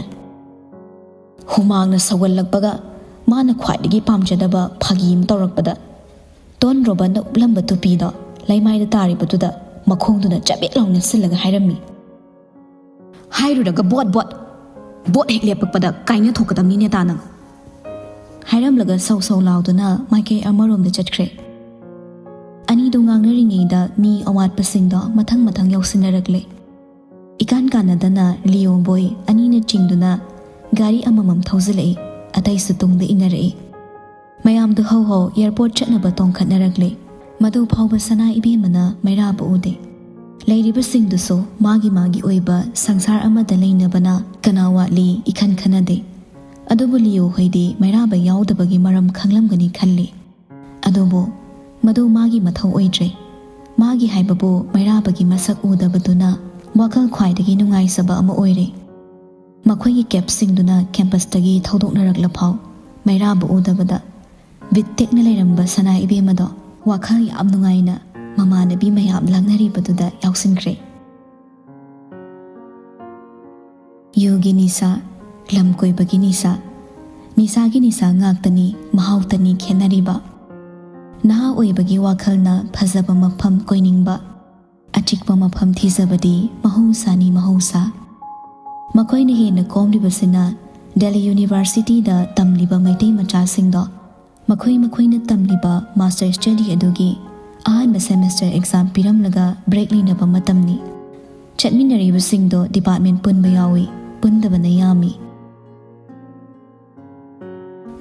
ꯍꯨꯃꯥꯡꯅ ꯁꯧꯒꯠꯂꯛꯄꯒ ꯃꯥꯅ ꯈ꯭ꯋꯥꯏꯗꯒꯤ ꯄꯥꯝꯖꯗꯕ ꯐꯥꯒꯤ ꯑꯃ ꯇꯧꯔꯛꯄꯗ, ꯇꯣꯟ ꯔꯣꯕꯟꯅ ꯎꯞꯂꯝꯕ ꯇꯨꯄꯤꯗꯣ ꯂꯩꯃꯥꯏꯗ ꯇꯥꯔꯤꯕꯗꯨꯗ ꯃꯈꯣꯡꯗꯨꯅ ꯆꯕꯦꯠ ꯂꯥꯎꯅ ꯁꯤꯜꯂꯒ ꯍꯥꯏꯔꯝꯃꯤ, "ꯍꯥꯏꯔꯨꯔꯒ ꯚꯣꯠ, ꯚꯣꯠ! ꯚꯣꯠ ꯍꯦꯛ ꯂꯦꯞꯄꯛꯄꯗ ꯀꯥꯏꯅ ꯊꯣꯛꯀꯗꯕꯅꯤ ꯅꯦꯇꯥ ꯅꯪ!" ꯍꯥꯏꯔꯝꯂꯒ ꯁꯧ ꯁꯧ ꯂꯥꯎꯗꯨꯅ ꯃꯥꯏꯀꯩ ꯑꯃꯔꯣꯝꯗ ꯆꯠꯈ꯭ꯔꯦ꯫ ꯑꯅꯤ ꯑꯗꯨ ꯉꯥꯡꯅꯔꯤꯉꯩꯗ ꯃꯤ ꯑꯋꯥꯠꯄꯁꯤꯡꯗꯣ ꯃꯊꯪ ꯃꯊꯪ ꯌꯥꯎꯁꯤꯟꯅꯔꯛꯂꯦ꯫ ꯏꯀꯥꯟ ꯀꯥꯟꯅꯗꯅ ꯂꯤꯌꯣ ꯕꯣꯏ ꯑꯅꯤꯅ ꯆꯤꯡꯗꯨꯅ ꯒꯥꯔꯤ ꯑꯃꯃꯝ ꯊꯧꯖꯤꯜꯂꯛꯏ, ꯑꯇꯩꯁꯨ ꯇꯨꯡꯗ ꯏꯟꯅꯔꯛꯏ꯫ ꯃꯌꯥꯝꯗꯨ ꯍꯧ ꯍꯧ ꯑꯦꯌꯔꯄꯣꯔꯠ ꯆꯠꯅꯕ ꯇꯣꯡꯈꯠꯅꯔꯛꯂꯦ꯫ ꯃꯗꯨ ꯐꯥꯎꯕ ꯁꯅꯥ ꯏꯕꯦꯝꯃꯅ ꯃꯩꯔꯥꯕ ꯎꯗꯦ꯫ ꯂꯩꯔꯤꯕꯁꯤꯡꯗꯨꯁꯨ ꯃꯥꯒꯤ ꯃꯥꯒꯤ ꯑꯣꯏꯕ ꯁꯪꯁꯥꯔ ꯑꯃꯗ ꯂꯩꯅꯕꯅ ꯀꯅꯥ ꯋꯥꯠꯂꯤ ꯏꯈꯟ ꯈꯟꯅꯗꯦ꯫ ꯑꯗꯨꯕꯨ ꯂꯤꯌꯣ ꯍꯣꯏꯗꯤ ꯃꯩꯔꯥꯕ ꯌꯥꯎꯗꯕꯒꯤ ꯃꯔꯝ ꯈꯪꯂꯝꯒꯅꯤ ꯈꯜꯂꯤ꯫ ꯑꯗꯨꯕꯨ ꯃꯗꯨ ꯃꯥꯒꯤ ꯃꯊꯧ ꯑꯣꯏꯗ꯭ꯔꯦ꯫ ꯃꯥꯒꯤ ꯍꯥꯏꯕꯕꯨ ꯃꯩꯔꯥꯕꯒꯤ ꯃꯁꯛ ꯎꯗꯕꯗꯨꯅ ꯋꯥꯈꯜ ꯈ꯭ꯋꯥꯏꯗꯒꯤ ꯅꯨꯡꯉꯥꯏꯖꯕ ꯑꯃ ꯑꯣꯏꯔꯦ꯫ ꯃꯈꯣꯏꯒꯤ ꯀꯦꯞꯁꯤꯡꯗꯨꯅ ꯀꯦꯝꯄꯁꯇꯒꯤ ꯊꯧꯗꯣꯛꯅꯔꯛꯂ ꯐꯥꯎ ꯃꯩꯔꯥꯕ ꯎꯗꯕꯗ ꯕꯤꯠ ꯇꯦꯛꯅ ꯂꯩꯔꯝꯕ ꯁꯅꯥ ꯏꯕꯦꯝꯃꯗꯣ ꯋꯥꯈꯜ ꯌꯥꯝ ꯅꯨꯡꯉꯥꯏꯅ ꯃꯃꯥꯟꯅꯕꯤ ꯃꯌꯥꯝ ꯂꯥꯡꯅꯔꯤꯕꯗꯨꯗ ꯌꯥꯎꯁꯤꯟꯈ꯭ꯔꯦ꯫ ꯌꯨꯒꯤ ꯅꯤꯁꯥ, ꯂꯝ ꯀꯣꯏꯕꯒꯤ ꯅꯤꯁꯥ, ꯅꯤꯁꯥꯒꯤ ꯅꯤꯁꯥ ꯉꯥꯛꯇꯅꯤ, ꯃꯍꯥꯎꯇꯅꯤ ꯈꯦꯠꯅꯔꯤꯕ꯫ ꯅꯍꯥ ꯑꯣꯏꯕꯒꯤ ꯋꯥꯈꯜꯅ ꯐꯖꯕ ꯃꯐꯝ ꯀꯣꯏꯅꯤꯡꯕ, ꯑꯆꯤꯛꯄ ꯃꯐꯝ ꯊꯤꯖꯕꯗꯤ ꯃꯍꯧꯁꯥꯅꯤ ꯃꯍꯧꯁꯥ꯫ ꯃꯈꯣꯏꯅ ꯍꯦꯟꯅ ꯀꯣꯝꯂꯤꯕꯁꯤꯅ ꯗꯦꯜꯂꯤ ꯌꯨꯅꯤꯚꯔꯁꯤꯇꯤꯗ ꯇꯝꯂꯤꯕ ꯃꯩꯇꯩ ꯃꯆꯥꯁꯤꯡꯗꯣ ꯃꯈꯣꯏ ꯃꯈꯣꯏꯅ ꯇꯝꯂꯤꯕ ꯃꯥꯁꯇꯔ ꯁ꯭ꯇꯗꯤ ꯑꯗꯨꯒꯤ ꯑꯍꯥꯟꯕ ꯁꯦꯃꯦꯁꯇꯔ ꯑꯦꯛꯖꯥꯝ ꯄꯤꯔꯝꯂꯒ ꯕ꯭ꯔꯦꯛ ꯂꯩꯅꯕ ꯃꯇꯝꯅꯤ꯫ ꯆꯠꯃꯤꯟꯅꯔꯤꯕꯁꯤꯡꯗꯣ ꯗꯤꯄꯥꯔꯠꯃꯦꯟ ꯄꯨꯟꯕ ꯌꯥꯎꯏ, ꯄꯨꯟꯗꯕꯅ ꯌꯥꯝꯃꯤ꯫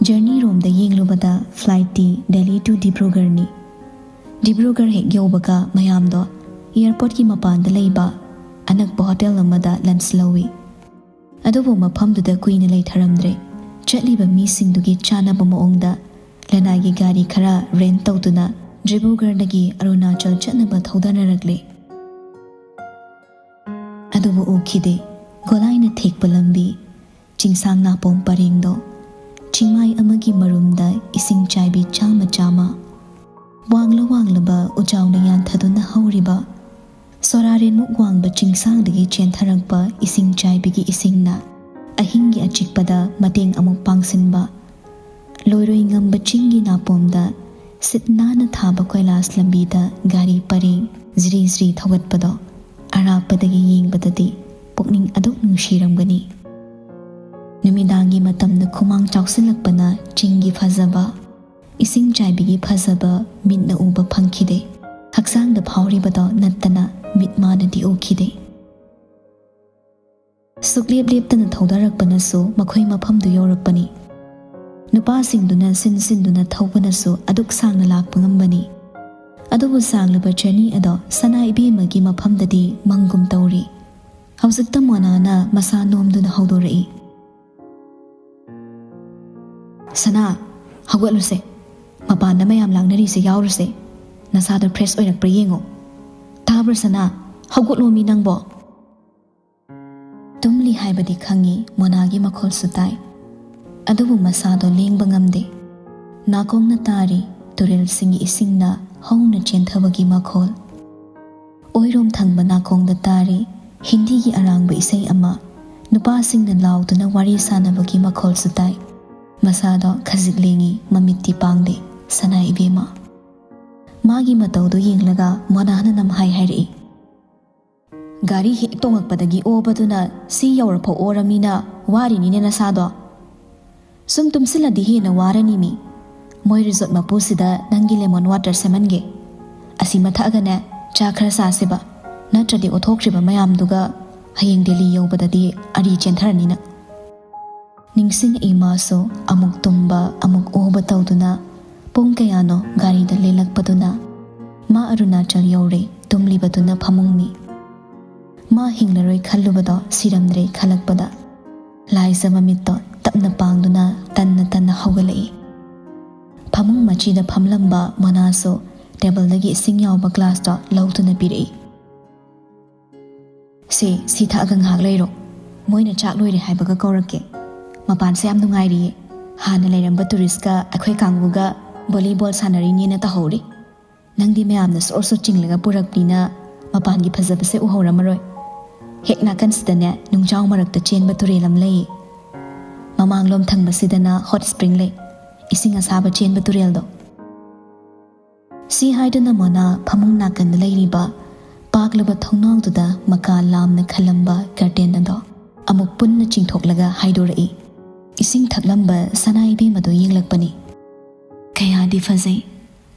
ꯖꯔꯅꯤ ꯔꯣꯝꯗ ꯌꯦꯡꯂꯨꯕꯗ ꯐ꯭ꯂꯥꯏꯠꯇꯤ ꯗꯦꯜꯂꯤ ꯇꯨ ꯗꯤꯕ꯭ꯔꯨꯒꯔꯅꯤ꯫ ꯗꯤꯕ꯭ꯔꯨꯒꯔ ꯍꯦꯛ ꯌꯧꯕꯒ ꯃꯌꯥꯝꯗꯣ ꯑꯦꯌꯔꯄꯣꯔꯠꯀꯤ ꯃꯄꯥꯟꯗ ꯂꯩꯕ ꯑꯅꯛꯄ ꯍꯣꯇꯦꯜ ꯑꯃꯗ ꯂꯟꯆ ꯂꯧꯏ꯫ ꯑꯗꯨꯕꯨ ꯃꯐꯝꯗꯨꯗ ꯀꯨꯏꯅ ꯂꯩꯊꯔꯝꯗ꯭ꯔꯦ꯫ ꯆꯠꯂꯤꯕ ꯃꯤꯁꯤꯡꯗꯨꯒꯤ ꯆꯥꯅꯕ ꯃꯑꯣꯡꯗ ꯂꯅꯥꯏꯒꯤ ꯒꯥꯔꯤ ꯈꯔ ꯔꯦꯟꯠ ꯇꯧꯗꯨꯅ ꯗꯤꯕ꯭ꯔꯨꯒꯔꯗꯒꯤ ꯑꯔꯨꯅꯥꯆꯜ ꯆꯠꯅꯕ ꯊꯧꯗꯅꯔꯛꯂꯦ꯫ ꯑꯗꯨꯕꯨ ꯎꯈꯤꯗꯦ꯫ ꯒꯣꯂꯥꯏꯅ ꯊꯦꯛꯄ ꯂꯝꯕꯤ, ꯆꯤꯡꯁꯥꯡ ꯅꯥꯄꯣꯝ ꯄꯔꯦꯡꯗꯣ, ꯆꯤꯡꯃꯥꯏ ꯑꯃꯒꯤ ꯃꯔꯨꯝꯗ ꯏꯁꯤꯡ ꯆꯥꯏꯕꯤ ꯆꯥꯝꯃ ꯆꯥꯝꯃ, ꯋꯥꯡꯂ ꯋꯥꯡꯂꯕ ꯎꯖꯥꯎꯅ ꯌꯥꯟꯊꯗꯨꯅ ꯍꯧꯔꯤꯕ, ꯁꯣꯔꯥꯔꯦꯟꯃꯨꯛ ꯋꯥꯡꯕ ꯆꯤꯡꯁꯥꯡꯗꯒꯤ ꯆꯦꯟꯊꯔꯛꯄ ꯏꯁꯤꯡ ꯆꯥꯏꯕꯤꯒꯤ ꯏꯁꯤꯡꯅ ꯑꯍꯤꯡꯒꯤ ꯑꯆꯤꯛꯄꯗ ꯃꯇꯦꯡ ꯑꯃꯨꯛ ꯄꯥꯡꯁꯤꯟꯕ, ꯂꯣꯏꯔꯣꯏ ꯉꯝꯕ ꯆꯤꯡꯒꯤ ꯅꯥꯄꯣꯝꯗ ꯁꯤꯠ ꯅꯥꯟꯅ ꯊꯥꯕ ꯀꯣꯏꯂꯥꯁ ꯂꯝꯕꯤꯗ ꯒꯥꯔꯤ ꯄꯔꯦꯡ ꯖ꯭ꯔꯤ ꯖ꯭ꯔꯤ ꯊꯧꯒꯠꯄꯗꯣ ꯑꯔꯥꯞꯄꯗꯒꯤ ꯌꯦꯡꯕꯗꯗꯤ ꯄꯨꯛꯅꯤꯡ ꯑꯗꯨꯛ ꯅꯨꯡꯁꯤꯔꯝꯒꯅꯤ꯫ ꯅꯨꯃꯤꯗꯥꯡꯒꯤ ꯃꯇꯝꯗ ꯈꯨꯃꯥꯡ ꯆꯥꯎꯁꯤꯜꯂꯛꯄꯅ ꯆꯤꯡꯒꯤ ꯐꯖꯕ, ꯏꯁꯤꯡ ꯆꯥꯏꯕꯤꯒꯤ ꯐꯖꯕ ꯃꯤꯠꯅ ꯎꯕ ꯐꯪꯈꯤꯗꯦ꯫ ꯍꯛꯆꯥꯡꯗ ꯐꯥꯎꯔꯤꯕꯗꯣ ꯅꯠꯇꯅ ꯃꯤꯠ ꯃꯥꯅꯗꯤ ꯎꯈꯤꯗꯦ꯫ ꯁꯨꯛꯂꯦꯞ ꯂꯦꯞꯇꯅ ꯊꯧꯗꯔꯛꯄꯅꯁꯨ ꯃꯈꯣꯏ ꯃꯐꯝꯗꯨ ꯌꯧꯔꯛꯄꯅꯤ꯫ ꯅꯨꯄꯥꯁꯤꯡꯗꯨꯅ ꯁꯤꯟ ꯁꯤꯟꯗꯨꯅ ꯊꯧꯕꯅꯁꯨ ꯑꯗꯨꯛ ꯁꯥꯡꯅ ꯂꯥꯛꯄ ꯉꯝꯕꯅꯤ꯫ ꯑꯗꯨꯕꯨ ꯁꯥꯡꯂꯕ ꯖꯔꯅꯤ ꯑꯗꯣ ꯁꯅꯥ ꯏꯕꯦꯝꯃꯒꯤ ꯃꯐꯝꯗꯗꯤ ꯃꯪꯒꯨꯝ ꯇꯧꯔꯤ꯫ ꯍꯧꯖꯤꯛꯇ ꯃꯣꯅꯥꯅ ꯃꯁꯥ ꯅꯣꯝꯗꯨꯅ ꯍꯧꯗꯣꯔꯛꯏ꯫ "ꯁꯅꯥ, ꯍꯧꯒꯠꯂꯨꯁꯦ꯫ ꯃꯄꯥꯟꯗ ꯃꯌꯥꯝ ꯂꯥꯡꯅꯔꯤꯁꯦ ꯌꯥꯎꯔꯨꯁꯦ꯫ ꯅꯁꯥꯗꯣ ꯐ꯭ꯔꯦꯁ ꯑꯣꯏꯔꯛꯄ꯭ꯔꯥ ꯌꯦꯡꯉꯣ꯫ ꯇꯥꯕ꯭ꯔꯣ ꯁꯅꯥ? ꯍꯧꯒꯠꯂꯣꯃꯤ ꯅꯪꯕꯣ!" ꯇꯨꯝꯂꯤ ꯍꯥꯏꯕꯗꯤ ꯈꯪꯉꯤ, ꯃꯣꯅꯥꯒꯤ ꯃꯈꯣꯜꯁꯨ ꯇꯥꯏ꯫ ꯑꯗꯨꯕꯨ ꯃꯁꯥꯗꯣ ꯂꯦꯡꯕ ꯉꯝꯗꯦ꯫ ꯅꯥꯀꯣꯡꯅ ꯇꯥꯔꯤ ꯇꯨꯔꯦꯜꯁꯤꯡꯒꯤ ꯏꯁꯤꯡꯅ ꯍꯧꯅ ꯆꯦꯟꯊꯕꯒꯤ ꯃꯈꯣꯜ꯫ ꯑꯣꯏꯔꯣꯝ ꯊꯪꯕ ꯅꯥꯀꯣꯡꯗ ꯇꯥꯔꯤ ꯍꯤꯟꯗꯤꯒꯤ ꯑꯔꯥꯡꯕ ꯏꯁꯩ ꯑꯃ꯫ ꯅꯨꯄꯥꯁꯤꯡꯅ ꯂꯥꯎꯗꯨꯅ ꯋꯥꯔꯤ ꯁꯥꯟꯅꯕꯒꯤ ꯃꯈꯣꯜꯁꯨ ꯇꯥꯏ꯫ ꯃꯁꯥꯗꯣ ꯈꯖꯤꯛ ꯂꯦꯡꯉꯤ, ꯃꯃꯤꯠꯇꯤ ꯄꯥꯡꯗꯦ꯫ ꯁꯅꯥ ꯏꯕꯦꯝꯃ꯫ ꯃꯥꯒꯤ ꯃꯇꯧꯗꯨ ꯌꯦꯡꯂꯒ ꯃꯣꯅꯥꯅ ꯅꯝꯍꯥꯏ ꯍꯥꯏꯔꯛꯏ꯫ "ꯒꯥꯔꯤ ꯍꯦꯛ ꯇꯣꯡꯉꯛꯄꯗꯒꯤ ꯑꯣꯕꯗꯨꯅ ꯁꯤ ꯌꯧꯔꯐꯥꯎ ꯑꯣꯔꯃꯤꯅ ꯋꯥꯔꯤꯅꯤꯅꯦ ꯅꯁꯥꯗꯣ꯫ ꯁꯨꯝ ꯇꯨꯝꯁꯤꯜꯂꯗꯤ ꯍꯦꯟꯅ ꯋꯥꯔꯅꯤ ꯃꯤ꯫ ꯃꯣꯏ ꯔꯤꯖꯣꯔꯠ ꯃꯄꯨꯁꯤꯗ ꯅꯪꯒꯤ ꯂꯦꯃꯣꯟ ꯋꯥꯇꯔ ꯁꯦꯝꯍꯟꯒꯦ꯫ ꯑꯁꯤ ꯃꯊꯛꯑꯒꯅꯦ ꯆꯥ ꯈꯔ ꯆꯥꯁꯦꯕ꯫ ꯅꯠꯇ꯭ꯔꯗꯤ ꯑꯣꯊꯣꯛꯈ꯭ꯔꯤꯕ ꯃꯌꯥꯝꯗꯨꯒ ꯍꯌꯦꯡ ꯗꯦꯜꯂꯤ ꯌꯧꯕꯗꯗꯤ ꯑꯔꯤ ꯆꯦꯟꯊꯔꯅꯤꯅ"꯫ ꯅꯤꯡꯁꯤꯡꯉꯛꯏ ꯃꯥꯁꯨ ꯑꯃꯨꯛ ꯇꯨꯝꯕ, ꯑꯃꯨꯛ ꯑꯣꯕ ꯇꯧꯗꯨꯅ ꯄꯨꯡ ꯀꯌꯥꯅꯣ ꯒꯥꯔꯤꯗ ꯂꯦꯜꯂꯛꯄꯗꯨꯅ꯫ ꯃꯥ ꯑꯔꯨꯅꯥꯆꯜ ꯌꯧꯔꯦ, ꯇꯨꯝꯂꯤꯕꯗꯨꯅ ꯐꯃꯨꯡꯅꯤ꯫ ꯃꯥ ꯍꯤꯡꯂꯔꯣꯏ ꯈꯜꯂꯨꯕꯗꯣ ꯁꯤꯔꯝꯗ꯭ꯔꯦ ꯈꯜꯂꯛꯄꯗ꯫ ꯂꯥꯏꯖ ꯃꯃꯤꯠꯇꯣ ꯇꯞꯅ ꯄꯥꯡꯗꯨꯅ ꯇꯟꯅ ꯇꯟꯅ ꯍꯧꯒꯠꯂꯛꯏ꯫ ꯐꯃꯨꯡ ꯃꯆꯤꯗ ꯐꯝꯂꯝꯕ ꯃꯣꯅꯥꯁꯨ ꯇꯦꯕꯜꯗꯒꯤ ꯏꯁꯤꯡ ꯌꯥꯎꯕ ꯒ꯭ꯂꯥꯁꯇꯣ ꯂꯧꯗꯨꯅ ꯄꯤꯔꯛꯏ꯫ "ꯁꯦ, ꯁꯤ ꯊꯛꯑꯒ ꯉꯥꯏꯍꯥꯛ ꯂꯩꯔꯣ꯫ ꯃꯣꯏꯅ ꯆꯥꯛ ꯂꯣꯏꯔꯦ ꯍꯥꯏꯕꯒ ꯀꯧꯔꯛꯀꯦ꯫ ꯃꯄꯥꯟꯁꯦ ꯌꯥꯝ ꯅꯨꯡꯉꯥꯏꯔꯤꯌꯦ꯫ ꯍꯥꯟꯅ ꯂꯩꯔꯝꯕ ꯇꯨꯔꯤꯁꯀ ꯑꯩꯈꯣꯏ ꯀꯥꯡꯕꯨꯒ ꯚꯣꯂꯤꯕꯣꯜ ꯁꯥꯟꯅꯔꯤꯅꯦꯅ ꯇꯧꯍꯧꯔꯤ꯫ ꯅꯪꯗꯤ ꯃꯌꯥꯝꯅ ꯁꯣꯔ ꯁꯣꯔ ꯆꯤꯡꯂꯒ ꯄꯨꯔꯛꯄꯅꯤꯅ ꯃꯄꯥꯟꯒꯤ ꯐꯖꯕꯁꯦ ꯎꯍꯧꯔꯝꯃꯔꯣꯏ꯫ ꯍꯦꯛ ꯅꯥꯀꯟꯁꯤꯗꯅꯦ ꯅꯨꯡꯖꯥꯎ ꯃꯔꯛꯇ ꯆꯦꯟꯕ ꯇꯨꯔꯦꯜ ꯑꯃ ꯂꯩꯌꯦ꯫ ꯃꯃꯥꯡꯂꯣꯝ ꯊꯪꯕꯁꯤꯗꯅ ꯍꯣꯠ ꯁ꯭ꯄ꯭ꯔꯤꯡ ꯂꯩ, ꯏꯁꯤꯡ ꯑꯁꯥꯕ ꯆꯦꯟꯕ ꯇꯨꯔꯦꯜꯗꯣ"꯫ ꯁꯤ ꯍꯥꯏꯗꯨꯅ ꯃꯣꯅꯥ ꯐꯃꯨꯡ ꯅꯥꯀꯟꯗ ꯂꯩꯔꯤꯕ ꯄꯥꯛꯂꯕ ꯊꯣꯡꯅꯥꯎꯗꯨꯗ ꯃꯀꯥ ꯂꯥꯝꯅ ꯈꯜꯂꯝꯕ ꯀꯔꯇꯦꯟ ꯑꯗꯣ ꯑꯃꯨꯛ ꯄꯨꯟꯅ ꯆꯤꯡꯊꯣꯛꯂꯒ ꯍꯥꯏꯗꯣꯔꯛꯏ꯫ ꯏꯁꯤꯡ ꯊꯛꯂꯝꯕ ꯁꯅꯥ ꯏꯕꯦꯝꯃꯗꯣ ꯌꯦꯡꯂꯛꯄꯅꯤ꯫ ꯀꯌꯥꯗꯤ ꯐꯖꯩ꯫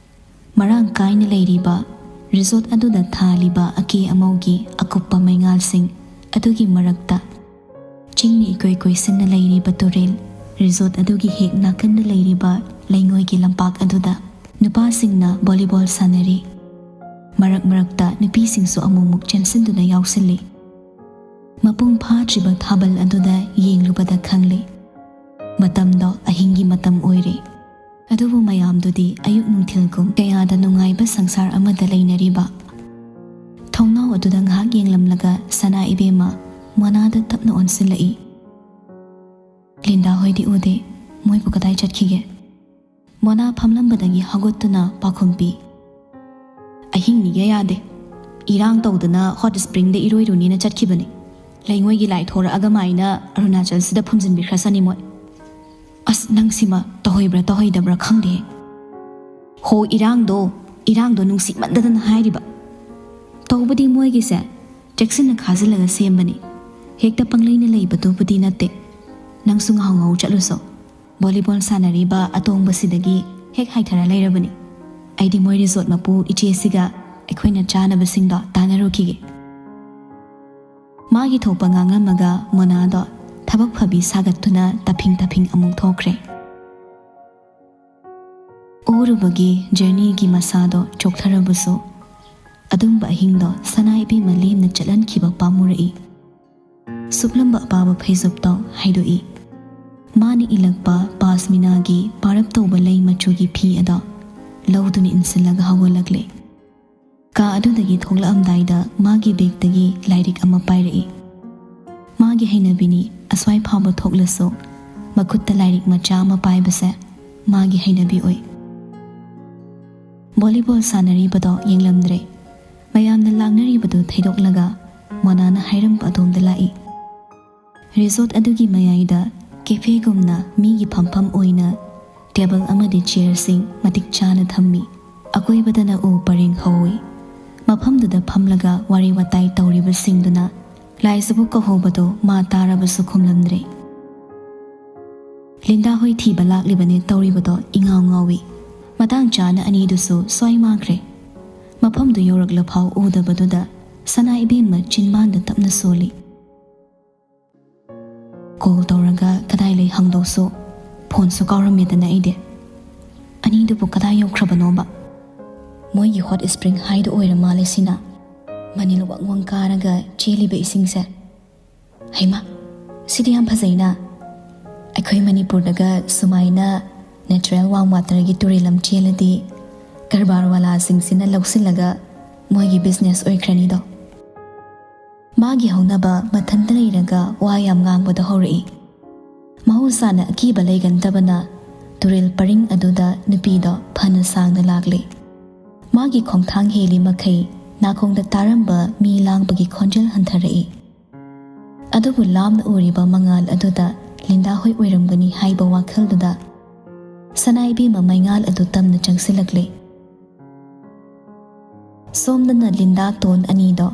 ꯃꯔꯥꯡ ꯀꯥꯏꯅ ꯂꯩꯔꯤꯕ ꯔꯤꯁꯣꯔꯠ ꯑꯗꯨꯗ ꯊꯥꯜꯂꯤꯕ ꯑꯀꯦ ꯑꯃꯧꯒꯤ ꯑꯀꯨꯞꯄ ꯃꯩꯉꯥꯜꯁꯤꯡ ꯑꯗꯨꯒꯤ ꯃꯔꯛꯇ, ꯆꯤꯡꯅ ꯏꯀꯣꯏ ꯀꯣꯏꯁꯤꯟꯅ ꯂꯩꯔꯤꯕ ꯇꯨꯔꯦꯜ, ꯔꯤꯁꯣꯔꯠ ꯑꯗꯨꯒꯤ ꯍꯦꯛ ꯅꯥꯀꯟꯗ ꯂꯩꯔꯤꯕ ꯂꯩꯉꯣꯏꯒꯤ ꯂꯝꯄꯥꯛ ꯑꯗꯨꯗ ꯅꯨꯄꯥꯁꯤꯡꯅ ꯚꯣꯂꯤꯕꯣꯜ ꯁꯥꯟꯅꯔꯤ꯫ ꯃꯔꯛ ꯃꯔꯛꯇ ꯅꯨꯄꯤꯁꯤꯡꯁꯨ ꯑꯃꯨꯛꯃꯨꯛ ꯆꯦꯟꯁꯤꯟꯗꯨꯅ ꯌꯥꯎꯁꯤꯜꯂꯤ꯫ ꯃꯄꯨꯡ ꯐꯥꯗ꯭ꯔꯤꯕ ꯊꯥꯕꯜ ꯑꯗꯨꯗ ꯌꯦꯡꯂꯨꯕꯗ ꯈꯪꯂꯦ, ꯃꯇꯝꯗꯣ ꯑꯍꯤꯡꯒꯤ ꯃꯇꯝ ꯑꯣꯏꯔꯦ꯫ ꯑꯗꯨꯕꯨ ꯃꯌꯥꯝꯗꯨꯗꯤ ꯑꯌꯨꯛ ꯅꯨꯡꯊꯤꯜꯒꯨꯝ ꯀꯌꯥꯗ ꯅꯨꯡꯉꯥꯏꯕ ꯁꯪꯁꯥꯔ ꯑꯃꯗ ꯂꯩꯅꯔꯤꯕ꯫ ꯊꯣꯡꯅꯥꯎ ꯑꯗꯨꯗ ꯉꯥꯏꯍꯥꯛ ꯌꯦꯡꯂꯝꯂꯒ ꯁꯅꯥ ꯏꯕꯦꯝꯃ ꯃꯣꯅꯥꯗ ꯇꯞꯅ ꯑꯣꯟꯁꯤꯜꯂꯛꯏ꯫ "ꯂꯤꯟꯗꯥ ꯍꯣꯏꯗꯤ ꯎꯗꯦ, ꯃꯣꯏꯕꯨ ꯀꯗꯥꯏ ꯆꯠꯈꯤꯒꯦ?" ꯃꯣꯅꯥ ꯐꯝꯂꯝꯕꯗꯒꯤ ꯍꯧꯒꯠꯇꯨꯅ ꯄꯥꯎꯈꯨꯝ ꯄꯤ꯫ "ꯑꯍꯤꯡꯅꯤꯒ ꯌꯥꯗꯦ, ꯏꯔꯥꯡ ꯇꯧꯗꯅ ꯍꯣꯠ ꯁ꯭ꯄ꯭ꯔꯤꯡꯗ ꯏꯔꯣꯏꯔꯨꯅꯤꯅ ꯆꯠꯈꯤꯕꯅꯤ꯫ ꯂꯩꯉꯣꯏꯒꯤ ꯂꯥꯏ ꯊꯣꯔꯛꯑꯒ ꯃꯥꯏꯅ ꯑꯔꯨꯅꯥꯆꯜꯁꯤꯗ ꯐꯨꯝꯖꯤꯟꯕꯤꯈ꯭ꯔꯁꯅꯤ ꯃꯣꯏ꯫ ꯑꯁ, ꯅꯪꯁꯤꯃ ꯇꯧꯍꯩꯕ꯭ꯔꯥ ꯇꯧꯍꯩꯗꯕ꯭ꯔꯥ ꯈꯪꯗꯦ꯫ ꯍꯣ, ꯏꯔꯥꯡꯗꯣ, ꯏꯔꯥꯡꯗꯣ ꯅꯨꯡꯁꯤꯃꯟꯗꯗꯅ ꯍꯥꯏꯔꯤꯕ꯫ ꯇꯧꯕꯗꯤ ꯃꯣꯏꯒꯤꯁꯦ ꯆꯦꯛꯁꯤꯟꯅ ꯈꯥꯖꯤꯜꯂꯒ ꯁꯦꯝꯕꯅꯤ꯫ ꯍꯦꯛꯇ ꯄꯪꯂꯩꯅ ꯂꯩꯕꯗꯨꯕꯨꯗꯤ ꯅꯠꯇꯦ꯫ ꯅꯪꯁꯨ ꯉꯥꯍꯧ ꯉꯥꯍꯧ ꯆꯠꯂꯨꯁꯣ꯫ ꯚꯣꯂꯤꯕꯣꯜ ꯁꯥꯟꯅꯔꯤꯕ ꯑꯇꯣꯡꯕꯁꯤꯗꯒꯤ ꯍꯦꯛ ꯍꯥꯏꯊꯔ ꯂꯩꯔꯕꯅꯤ꯫ ꯑꯩꯗꯤ ꯃꯣꯏ ꯔꯤꯁꯣꯔꯠ ꯃꯄꯨ ꯏꯆꯦꯁꯤꯒ ꯑꯩꯈꯣꯏꯅ ꯆꯥꯅꯕꯁꯤꯡꯗꯣ ꯇꯥꯟꯅꯔꯨꯈꯤꯒꯦ꯫" ꯃꯥꯒꯤ ꯊꯣꯛꯄ ꯉꯥꯡꯂꯝꯃꯒ ꯃꯣꯅꯥꯗꯣ ꯊꯕꯛ ꯐꯕꯤ ꯁꯥꯒꯠꯇꯨꯅ ꯇꯐꯤꯡ ꯇꯐꯤꯡ ꯑꯃꯨꯛ ꯊꯣꯛꯈ꯭ꯔꯦ꯫ ꯎꯔꯨꯕꯒꯤ ꯖꯔꯅꯤꯒꯤ ꯃꯁꯥꯗꯣ ꯆꯣꯛꯊꯔꯕꯁꯨ, ꯑꯗꯨꯝꯕ ꯑꯍꯤꯡꯗꯣ ꯁꯅꯥ ꯏꯕꯦꯝꯃ ꯂꯦꯝꯅ ꯆꯠꯍꯟꯈꯤꯕ ꯄꯥꯝꯃꯨꯔꯛꯏ꯫ ꯁꯨꯞꯂꯝꯕ ꯑꯄꯥꯕ ꯐꯩꯖꯨꯞꯇꯣ ꯍꯥꯏꯗꯣꯛꯏ꯫ ꯃꯥꯅ ꯏꯜꯂꯛꯄ ꯄꯥꯁꯃꯤꯅꯥꯒꯤ ꯄꯥꯔꯞ ꯇꯧꯕ ꯂꯩ ꯃꯆꯨꯒꯤ ꯐꯤ ꯑꯗꯣ ꯂꯧꯗꯨꯅ ꯏꯟꯁꯤꯜꯂꯒ ꯍꯧꯒꯠꯂꯛꯂꯦ꯫ ꯀꯥ ꯑꯗꯨꯗꯒꯤ ꯊꯣꯛꯂꯛꯑꯝꯗꯥꯏꯗ ꯃꯥꯒꯤ ꯕꯦꯒꯇꯒꯤ ꯂꯥꯏꯔꯤꯛ ꯑꯃ ꯄꯥꯏꯔꯛꯏ꯫ ꯃꯥꯒꯤ ꯍꯩꯅꯕꯤꯅꯤ, ꯑꯁ꯭ꯋꯥꯏ ꯐꯥꯎꯕ ꯊꯣꯛꯂꯁꯨ ꯃꯈꯨꯠꯇ ꯂꯥꯏꯔꯤꯛ ꯃꯆꯥ ꯑꯃ ꯄꯥꯏꯕꯁꯦ ꯃꯥꯒꯤ ꯍꯩꯅꯕꯤ ꯑꯣꯏ꯫ ꯚꯣꯂꯤꯕꯣꯜ ꯁꯥꯟꯅꯔꯤꯕꯗꯣ ꯌꯦꯡꯂꯝꯗ꯭ꯔꯦ꯫ ꯃꯌꯥꯝꯅ ꯂꯥꯡꯅꯔꯤꯕꯗꯨ ꯊꯩꯗꯣꯛꯂꯒ ꯃꯣꯅꯥꯅ ꯍꯥꯏꯔꯝꯕ ꯑꯗꯣꯝꯗ ꯂꯥꯛꯏ꯫ ꯔꯤꯁꯣꯔꯠ ꯑꯗꯨꯒꯤ ꯃꯌꯥꯏꯗ ꯀꯦꯐꯦꯒꯨꯝꯅ ꯃꯤꯒꯤ ꯐꯝꯐꯝ ꯑꯣꯏꯅ ꯇꯦꯕꯜ ꯑꯃꯗꯤ ꯆꯤꯌꯔꯁꯤꯡ ꯃꯇꯤꯛ ꯆꯥꯅ ꯊꯝꯃꯤ꯫ ꯑꯀꯣꯏꯕꯗꯅ ꯎ ꯄꯔꯦꯡ ꯍꯧꯏ꯫ ꯃꯐꯝꯗꯨꯗ ꯐꯝꯂꯒ ꯋꯥꯔꯤ ꯋꯥꯇꯥꯏ ꯇꯧꯔꯤꯕꯁꯤꯡꯗꯨꯅ ꯂꯥꯏꯖꯕꯨ ꯀꯧꯍꯧꯕꯗꯨ ꯃꯥ ꯇꯥꯔꯕꯁꯨ ꯈꯨꯝꯂꯝꯗ꯭ꯔꯦ꯫ "ꯂꯤꯟꯗꯥ ꯍꯣꯏ ꯊꯤꯕ ꯂꯥꯛꯂꯤꯕꯅꯦ ꯇꯧꯔꯤꯕꯗꯣ ꯏꯉꯥꯎ ꯉꯥꯎꯏ꯫ ꯃꯇꯥꯡ ꯆꯥꯅ ꯑꯅꯤꯗꯨꯁꯨ ꯁ꯭ꯋꯥꯏ ꯃꯥꯡꯈ꯭ꯔꯦ꯫ ꯃꯐꯝꯗꯨ ꯌꯧꯔꯛꯂꯐꯥꯎ ꯎꯗꯕꯗꯨꯗ ꯁꯅꯥ ꯏꯕꯦꯝꯃ ꯆꯤꯟꯕꯥꯟꯗ ꯇꯞꯅ ꯁꯣꯜꯂꯤ꯫ ꯀꯣꯜ ꯇꯧꯔꯒ ꯀꯗꯥꯏ ꯂꯩ ꯍꯪꯗꯣꯛꯁꯨ, ꯐꯣꯟꯁꯨ ꯀꯥꯎꯔꯝꯃꯦꯗꯅ ꯑꯩꯗꯤ꯫ ꯑꯅꯤꯗꯨꯕꯨ ꯀꯗꯥꯏ ꯌꯧꯈ꯭ꯔꯕꯅꯣꯕ? ꯃꯣꯏꯒꯤ ꯍꯣꯠ ꯁ꯭ꯄ꯭ꯔꯤꯡ ꯍꯥꯏꯗꯨ ꯑꯣꯏꯔ ꯃꯥꯜꯂꯦ ꯁꯤꯅ꯫ ꯃꯅꯤꯜ ꯋꯪ ꯋꯪ ꯀꯥꯔꯒ ꯆꯦꯜꯂꯤꯕ ꯏꯁꯤꯡꯁꯦ꯫ ꯍꯩꯃꯥ, ꯁꯤꯗꯤ ꯌꯥꯝ ꯐꯖꯩꯅ꯫ ꯑꯩꯈꯣꯏ ꯃꯅꯤꯄꯨꯔꯗꯒ ꯁꯨꯃꯥꯏꯅ natural warm waterꯒꯤ ꯇꯨꯔꯦꯜ ꯑꯃ ꯆꯦꯜꯂꯗꯤ ꯀꯔꯕꯥꯔ ꯋꯥꯂꯥꯁꯤꯡꯁꯤꯅ ꯂꯧꯁꯤꯜꯂꯒ ꯃꯣꯏꯒꯤ business ꯑꯣꯏꯈ꯭ꯔꯅꯤꯗꯣ꯫ ꯃꯥꯒꯤ ꯍꯧꯅꯕ ꯃꯊꯟꯇ ꯂꯩꯔꯒ ꯋꯥ ꯌꯥꯝ ꯉꯥꯡꯕꯗꯣ ꯍꯧꯔꯛꯏ꯫ ꯃꯍꯧꯁꯥꯅ ꯑꯀꯤꯕ ꯂꯩꯒꯟꯗꯕꯅ ꯇꯨꯔꯦꯜ ꯄꯔꯤꯡ ꯑꯗꯨꯗ ꯅꯨꯄꯤꯗꯣ ꯐꯅ ꯁꯥꯡꯅ ꯂꯥꯛꯂꯤ꯫ ꯃꯥꯒꯤ ꯈꯣꯡꯊꯥꯡ ꯍꯦꯜꯂꯤ ꯃꯈꯩ ꯅꯥꯀꯣꯡꯗ ꯇꯥꯔꯝꯕ ꯃꯤ ꯂꯥꯡꯕꯒꯤ ꯈꯣꯟꯖꯦꯜ ꯍꯟꯊꯔꯛꯏ꯫ ꯑꯗꯨꯕꯨ ꯂꯥꯞꯅ ꯎꯔꯤꯕ ꯃꯉꯥꯜ ꯑꯗꯨꯗ ꯂꯤꯟꯗꯥ ꯍꯣꯏ ꯑꯣꯏꯔꯝꯒꯅꯤ ꯍꯥꯏꯕ ꯋꯥꯈꯜꯗꯨꯗ ꯁꯅꯥ ꯏꯕꯦꯝꯃ ꯃꯩꯉꯥꯜ ꯑꯗꯨ ꯇꯝꯅ ꯆꯪꯁꯤꯜꯂꯛꯂꯦ꯫ ꯁꯣꯝꯗꯅ ꯂꯤꯟꯗꯥ ꯇꯣꯟ ꯑꯅꯤꯗꯣ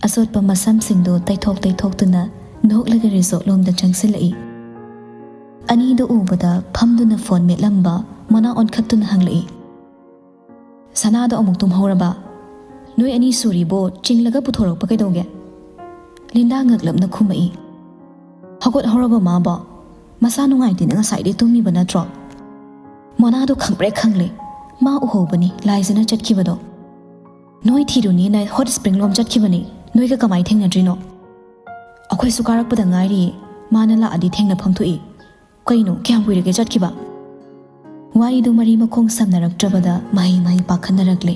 ꯑꯆꯣꯠꯄ ꯃꯁꯝꯁꯤꯡꯗꯨ ꯇꯩꯊꯣꯛ ꯇꯩꯊꯣꯛꯇꯨꯅ ꯅꯣꯛꯂꯒ ꯔꯤꯖꯣꯔꯠ ꯂꯣꯝꯗ ꯆꯪꯁꯤꯜꯂꯛꯏ꯫ ꯑꯅꯤꯗꯨ ꯎꯕꯗ ꯐꯝꯗꯨꯅ ꯐꯣꯟ ꯃꯦꯠꯂꯝꯕ ꯃꯣꯅꯥ ꯑꯣꯟꯈꯠꯇꯨꯅ ꯍꯪꯂꯛꯏ, "ꯁꯅꯥꯗꯣ ꯑꯃꯨꯛ ꯇꯨꯝꯍꯧꯔꯕ? ꯅꯣꯏ ꯑꯅꯤ ꯁꯨꯔꯤꯕꯣ ꯆꯤꯡꯂꯒ ꯄꯨꯊꯣꯔꯛꯄ ꯀꯩꯗꯧꯒꯦ?" ꯂꯤꯟꯗꯥ ꯉꯛꯂꯞꯅ ꯈꯨꯝꯃꯛꯏ, "ꯍꯧꯒꯠꯍꯧꯔꯕ ꯃꯥꯕꯣ? ꯃꯁꯥ ꯅꯨꯡꯉꯥꯏꯇꯦꯅ ꯉꯁꯥꯏꯗꯩ ꯇꯨꯝꯃꯤꯕ ꯅꯠꯇ꯭ꯔꯣ?" ꯃꯣꯅꯥꯗꯣ ꯈꯪꯄ꯭ꯔꯦꯛ ꯈꯪꯂꯦ꯫ ꯃꯥ ꯎꯍꯧꯕꯅꯤ ꯂꯥꯏꯖꯅ ꯆꯠꯈꯤꯕꯗꯣ꯫ "ꯅꯣꯏ ꯊꯤꯔꯨꯅꯤꯅ ꯍꯣꯠ ꯁ꯭ꯄ꯭ꯔꯤꯡ ꯂꯣꯝ ꯆꯠꯈꯤꯕꯅꯤ꯫ ꯅꯣꯏꯒ ꯀꯃꯥꯏ ꯊꯦꯡꯅꯗ꯭ꯔꯤꯅꯣ?" "ꯑꯩꯈꯣꯏꯁꯨ ꯀꯥꯔꯛꯄꯗ ꯉꯥꯏꯔꯤꯌꯦ꯫ ꯃꯥꯅ ꯂꯥꯛꯑꯗꯤ ꯊꯦꯡꯅꯐꯝ ꯊꯣꯛꯏ꯫ ꯀꯩꯅꯣ, ꯀꯌꯥꯝ ꯀꯨꯏꯔꯒꯦ ꯆꯠꯈꯤꯕ?" ꯋꯥꯔꯤꯗꯨ ꯃꯔꯤ ꯃꯈꯣꯡ ꯁꯝꯅꯔꯛꯇ꯭ꯔꯕꯗ ꯃꯍꯩ ꯃꯍꯩ ꯄꯥꯈꯠꯅꯔꯛꯂꯦ꯫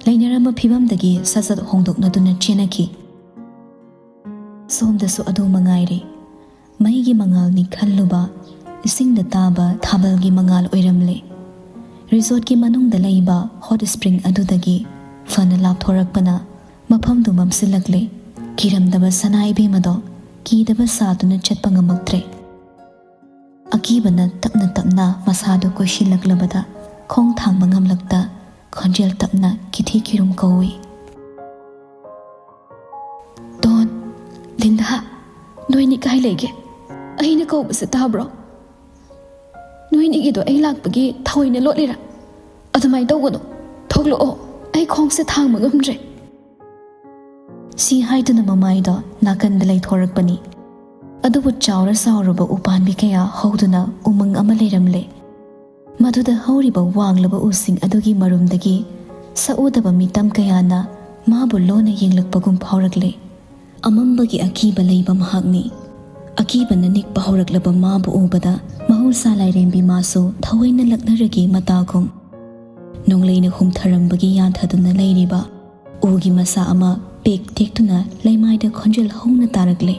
ꯂꯩꯅꯔꯝꯕ ꯐꯤꯕꯝꯗꯒꯤ ꯁꯠ ꯁꯠ ꯍꯣꯡꯗꯣꯛꯅꯗꯨꯅ ꯆꯦꯟꯅꯈꯤ꯫ ꯁꯣꯝꯗꯁꯨ ꯑꯗꯨ ꯃꯉꯥꯏꯔꯦ꯫ ꯃꯩꯒꯤ ꯃꯉꯥꯜꯅꯤ ꯈꯜꯂꯨꯕ, ꯏꯁꯤꯡꯗ ꯇꯥꯕ ꯊꯥꯕꯜꯒꯤ ꯃꯉꯥꯜ ꯑꯣꯏꯔꯝꯂꯦ꯫ ꯔꯤꯖꯣꯔꯠꯀꯤ ꯃꯅꯨꯡꯗ ꯂꯩꯕ ꯍꯣꯠ ꯁ꯭ꯄ꯭ꯔꯤꯡ ꯑꯗꯨꯗꯒꯤ ꯐꯅ ꯂꯥꯞꯊꯣꯔꯛꯄꯅ ꯃꯐꯝꯗꯨ ꯃꯝꯁꯤꯜꯂꯛꯂꯦ꯫ ꯀꯤꯔꯝꯗꯕ ꯁꯅꯥ ꯏꯕꯦꯝꯃꯗꯣ ꯀꯤꯗꯕ ꯁꯥꯗꯨꯅ ꯆꯠꯄ ꯉꯝꯃꯛꯇ꯭ꯔꯦ꯫ ꯑꯀꯤꯕꯅ ꯇꯞꯅ ꯇꯞꯅ ꯃꯁꯥꯗꯨ ꯀꯣꯏꯁꯤꯜꯂꯛꯂꯕꯗ ꯈꯣꯡ ꯊꯥꯡꯕ ꯉꯝꯂꯛꯇ ꯈꯣꯟꯖꯦꯜ ꯇꯞꯅ ꯀꯤꯊꯤ ꯀꯤꯔꯨꯝ ꯀꯧꯏ, "ꯇꯣꯟ, ꯂꯤꯟꯗꯥ, ꯅꯣꯏꯅꯤ ꯀꯥꯏ ꯂꯩꯒꯦ? ꯑꯩꯅ ꯀꯧꯕꯁꯦ ꯇꯥꯕ꯭ꯔꯣ? ꯅꯣꯏꯅꯤꯒꯤꯗꯣ ꯑꯩ ꯂꯥꯛꯄꯒꯤ ꯊꯑꯣꯏꯅ ꯂꯣꯠꯂꯤꯔꯥ? ꯑꯗꯨꯃꯥꯏꯅ ꯇꯧꯒꯅꯨ, ꯊꯣꯛꯂꯛꯑꯣ, ꯑꯩ ꯈꯣꯡꯁꯦ ꯊꯥꯡꯕ ꯉꯝꯗ꯭ꯔꯦ꯫ ꯁꯤ ꯍꯥꯏꯗꯨꯅ ꯃꯃꯥꯏꯗꯣ ꯅꯥꯀꯟꯗ ꯂꯩꯊꯣꯔꯛꯄꯅꯤ꯫ ꯑꯗꯨꯕꯨ ꯆꯥꯎꯔ ꯆꯥꯎꯔꯕ ꯎꯄꯥꯟꯕꯤ ꯀꯌꯥ ꯍꯧꯗꯨꯅ ꯎꯃꯪ ꯑꯃ ꯂꯩꯔꯝꯂꯦ꯫ ꯃꯗꯨꯗ ꯍꯧꯔꯤꯕ ꯋꯥꯡꯂꯕ ꯎꯁꯤꯡ ꯑꯗꯨꯒꯤ ꯃꯔꯨꯝꯗꯒꯤ ꯁꯛꯎꯗꯕ ꯃꯤꯇꯝ ꯀꯌꯥꯅ ꯃꯥꯕꯨ ꯂꯣꯟꯅ ꯌꯦꯡꯂꯛꯄꯒꯨꯝ ꯐꯥꯎꯔꯛꯂꯦ꯫ ꯑꯃꯝꯕꯒꯤ ꯑꯀꯤꯕ ꯂꯩꯕ ꯃꯍꯥꯛꯅꯤ꯫ ꯑꯀꯤꯕꯅ ꯅꯤꯛꯄ ꯍꯧꯔꯛꯂꯕ ꯃꯥꯕꯨ ꯎꯕꯗ ꯃꯍꯧꯁꯥ ꯂꯥꯏꯔꯦꯝꯕꯤ ꯃꯥꯁꯨ ꯊꯑꯣꯏꯅ ꯂꯛꯅꯔꯒꯦ ꯃꯇꯥꯒꯨꯝ ꯅꯣꯡꯂꯩꯅ ꯍꯨꯝꯊꯔꯝꯕꯒꯤ ꯌꯥꯟꯊꯗꯨꯅ ꯂꯩꯔꯤꯕ ꯎꯒꯤ ꯃꯁꯥ ꯑꯃ ꯄꯦꯛ ꯇꯦꯛꯇꯨꯅ ꯂꯩꯃꯥꯏꯗ ꯈꯣꯟꯖꯦꯜ ꯍꯧꯅ ꯇꯥꯔꯛꯂꯦ꯫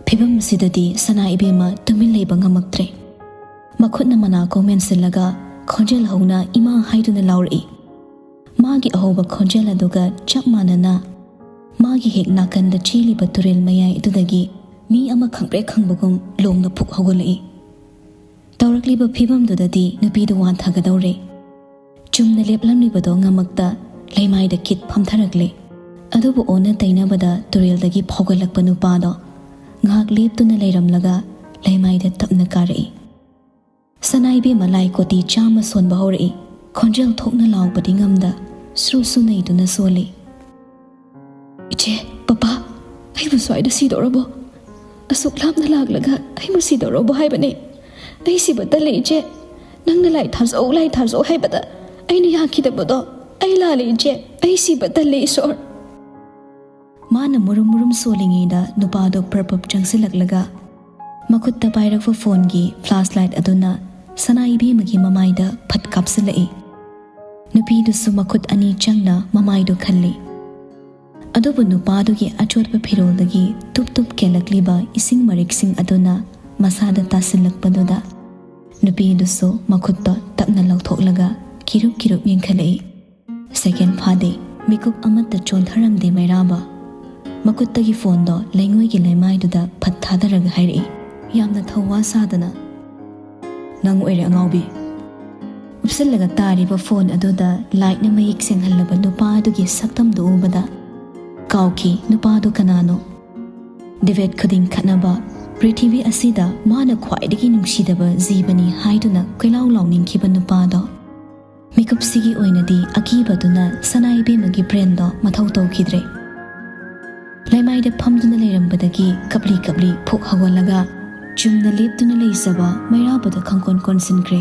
ꯐꯤꯚꯝ ꯑꯁꯤꯗꯗꯤ ꯁꯅꯥ ꯏꯕꯦꯝꯃ ꯇꯨꯃꯤꯟ ꯂꯩꯕ ꯉꯝꯃꯛꯇ꯭ꯔꯦ꯫ ꯃꯈꯨꯠꯅ ꯃꯅꯥꯀꯣ ꯃꯦꯟꯁꯤꯜꯂꯒ ꯈꯣꯟꯖꯦꯜ ꯍꯧꯅ "ꯏꯃꯥ" ꯍꯥꯏꯗꯨꯅ ꯂꯥꯎꯔꯛꯏ꯫ ꯃꯥꯒꯤ ꯑꯍꯧꯕ ꯈꯣꯟꯖꯦꯜ ꯑꯗꯨꯒ ꯆꯞ ꯃꯥꯟꯅꯅ ꯃꯥꯒꯤ ꯍꯦꯛ ꯅꯥꯀꯟꯗ ꯆꯦꯜꯂꯤꯕ ꯇꯨꯔꯦꯜ ꯃꯌꯥꯏ ꯑꯗꯨꯗꯒꯤ ꯃꯤ ꯑꯃ ꯈꯪꯄ꯭ꯔꯦꯛ ꯈꯪꯕꯒꯨꯝ ꯂꯣꯡꯅ ꯐꯨꯛ ꯍꯧꯒꯠꯂꯛꯏ꯫ ꯇꯧꯔꯛꯂꯤꯕ ꯐꯤꯚꯝꯗꯨꯗꯗꯤ ꯅꯨꯄꯤꯗꯨ ꯋꯥꯟꯊꯒꯗꯧꯔꯦ꯫ ꯆꯨꯝꯅ ꯂꯦꯞꯂꯝꯂꯤꯕꯗꯣ ꯉꯃꯛꯇ ꯂꯩꯃꯥꯏꯗ ꯀꯤꯠ ꯐꯝꯊꯔꯛꯂꯦ꯫ ꯑꯗꯨꯕꯨ ꯑꯣꯟꯅ ꯇꯩꯅꯕꯗ ꯇꯨꯔꯦꯜꯗꯒꯤ ꯐꯥꯎꯒꯠꯂꯛꯄ ꯅꯨꯄꯥꯗꯣ ꯉꯥꯏꯍꯥꯛ ꯂꯦꯞꯇꯨꯅ ꯂꯩꯔꯝꯂꯒ ꯂꯩꯃꯥꯏꯗ ꯇꯞꯅ ꯀꯥꯔꯛꯏ꯫ ꯁꯅꯥ ꯏꯕꯦꯝꯃ ꯂꯥꯏ ꯀꯣꯇꯤ ꯆꯥꯝꯃ ꯁꯣꯟꯕ ꯍꯧꯔꯛꯏ꯫ ꯈꯣꯟꯖꯦꯜ ꯊꯣꯛꯅ ꯂꯥꯎꯕꯗꯤ ꯉꯝꯗ ꯁ꯭ꯔꯨ ꯁ꯭ꯔꯨ ꯅꯩꯗꯨꯅ ꯁꯣꯜꯂꯤ꯫ "ꯏꯆꯦ, ꯄꯄꯥ, ꯑꯩꯕꯨ ꯁ꯭ꯋꯥꯏꯗ ꯁꯤꯗꯧꯔꯕꯣ? ꯑꯁꯨꯛ ꯂꯥꯞꯅ ꯂꯥꯛꯂꯒ ꯑꯩꯕꯨ ꯁꯤꯗꯧꯔꯕꯣ ꯍꯥꯏꯕꯅꯦ? ꯑꯩ ꯁꯤꯕ ꯇꯜꯂꯦ ꯏꯆꯦ꯫ ꯅꯪꯅ ꯂꯥꯏ ꯊꯥꯖꯧ, ꯂꯥꯏ ꯊꯥꯖꯧ ꯍꯥꯏꯕꯗ ꯑꯩꯅ ꯌꯥꯈꯤꯗꯕꯗꯣ ꯑꯩ ꯂꯥꯜꯂꯦ ꯏꯆꯦ꯫ ꯑꯩ ꯁꯤꯕ ꯇꯜꯂꯦ ꯏꯁꯣꯔ꯫" ꯃꯥꯅ ꯃꯨꯔꯨꯝ ꯃꯨꯔꯨꯝ ꯁꯣꯜꯂꯤꯉꯩꯗ ꯅꯨꯄꯥꯗꯣ ꯄ꯭ꯔꯞ ꯄ꯭ꯔꯞ ꯆꯪꯁꯤꯜꯂꯛꯂꯒ ꯃꯈꯨꯠꯇ ꯄꯥꯏꯔꯛꯄ ꯐꯣꯟꯒꯤ ꯐ꯭ꯂꯥꯁ ꯂꯥꯏꯠ ꯑꯗꯨꯅ ꯁꯅꯥ ꯏꯕꯦꯝꯃꯒꯤ ꯃꯃꯥꯏꯗ ꯐꯠ ꯀꯥꯞꯁꯤꯜꯂꯛꯏ꯫ ꯅꯨꯄꯤꯗꯨꯁꯨ ꯃꯈꯨꯠ ꯑꯅꯤ ꯆꯪꯅ ꯃꯃꯥꯏꯗꯨ ꯈꯜꯂꯤ꯫ ꯑꯗꯨꯕꯨ ꯅꯨꯄꯥꯗꯨꯒꯤ ꯑꯆꯣꯠꯄ ꯐꯤꯔꯣꯜꯗꯒꯤ ꯇꯨꯞ ꯇꯨꯞ ꯀꯦꯜꯂꯛꯂꯤꯕ ꯏꯁꯤꯡ ꯃꯔꯤꯛꯁꯤꯡ ꯑꯗꯨꯅ ꯃꯁꯥꯗ ꯇꯥꯁꯤꯜꯂꯛꯄꯗꯨꯗ ꯅꯨꯄꯤꯗꯨꯁꯨ ꯃꯈꯨꯠꯇꯣ ꯇꯞꯅ ꯂꯧꯊꯣꯛꯂꯒ ꯀꯤꯔꯨꯞ ꯀꯤꯔꯨꯞ ꯌꯦꯡꯈꯠꯂꯛꯏ꯫ ꯁꯦꯀꯦꯟ ꯐꯥꯗꯦ, ꯃꯤꯀꯨꯞ ꯑꯃꯠꯇ ꯆꯣꯟꯊꯔꯝꯗꯦ ꯃꯩꯔꯥꯕ꯫ ꯃꯈꯨꯠꯇꯒꯤ ꯐꯣꯟꯗꯣ ꯂꯩꯉꯣꯏꯒꯤ ꯂꯩꯃꯥꯏꯗꯨꯗ ꯐꯠ ꯊꯥꯗꯔꯒ ꯍꯥꯏꯔꯛꯏ, ꯌꯥꯝꯅ ꯊꯧꯋꯥ ꯁꯥꯗꯅ, "ꯅꯪ ꯑꯣꯏꯔꯦ ꯑꯉꯥꯎꯕꯤ!" ꯎꯞꯁꯜꯂꯒ ꯇꯥꯔꯤꯕ ꯐꯣꯟ ꯑꯗꯨꯗ ꯂꯥꯏꯠꯅ ꯃꯌꯦꯛ ꯁꯦꯡꯍꯜꯂꯕ ꯅꯨꯄꯥ ꯑꯗꯨꯒꯤ ꯁꯛꯇꯝꯗꯨ ꯎꯕꯗ ꯀꯥꯎꯈꯤ ꯅꯨꯄꯥꯗꯨ ꯀꯅꯥꯅꯣ꯫ ꯗꯤꯕꯦꯠ ꯈꯨꯗꯤꯡ ꯈꯠꯅꯕ, ꯄ꯭ꯔꯤꯊꯤꯕꯤ ꯑꯁꯤꯗ ꯃꯥꯅ ꯈ꯭ꯋꯥꯏꯗꯒꯤ ꯅꯨꯡꯁꯤꯗꯕ ꯖꯤꯕꯅꯤ ꯍꯥꯏꯗꯨꯅ ꯀꯣꯏꯂꯥꯎ ꯂꯥꯎꯅꯤꯡꯈꯤꯕ ꯅꯨꯄꯥꯗꯣ꯫ ꯃꯤꯀꯨꯞꯁꯤꯒꯤ ꯑꯣꯏꯅꯗꯤ ꯑꯀꯤꯕꯗꯨꯅ ꯁꯅꯥ ꯏꯕꯦꯝꯃꯒꯤ ꯕ꯭ꯔꯦꯟꯗꯣ ꯃꯊꯧ ꯇꯧꯈꯤꯗ꯭ꯔꯦ꯫ ꯂꯩꯃꯥꯏꯗ ꯐꯝꯗꯨꯅ ꯂꯩꯔꯝꯕꯗꯒꯤ ꯀꯞꯂꯤ ꯀꯞꯂꯤ ꯐꯨꯛ ꯍꯧꯒꯠꯂꯒ ꯆꯨꯝꯅ ꯂꯦꯞꯇꯨꯅ ꯂꯩꯖꯕ ꯃꯩꯔꯥꯕꯗ ꯈꯪꯀꯣꯟ ꯀꯣꯟꯁꯤꯟꯈ꯭ꯔꯦ꯫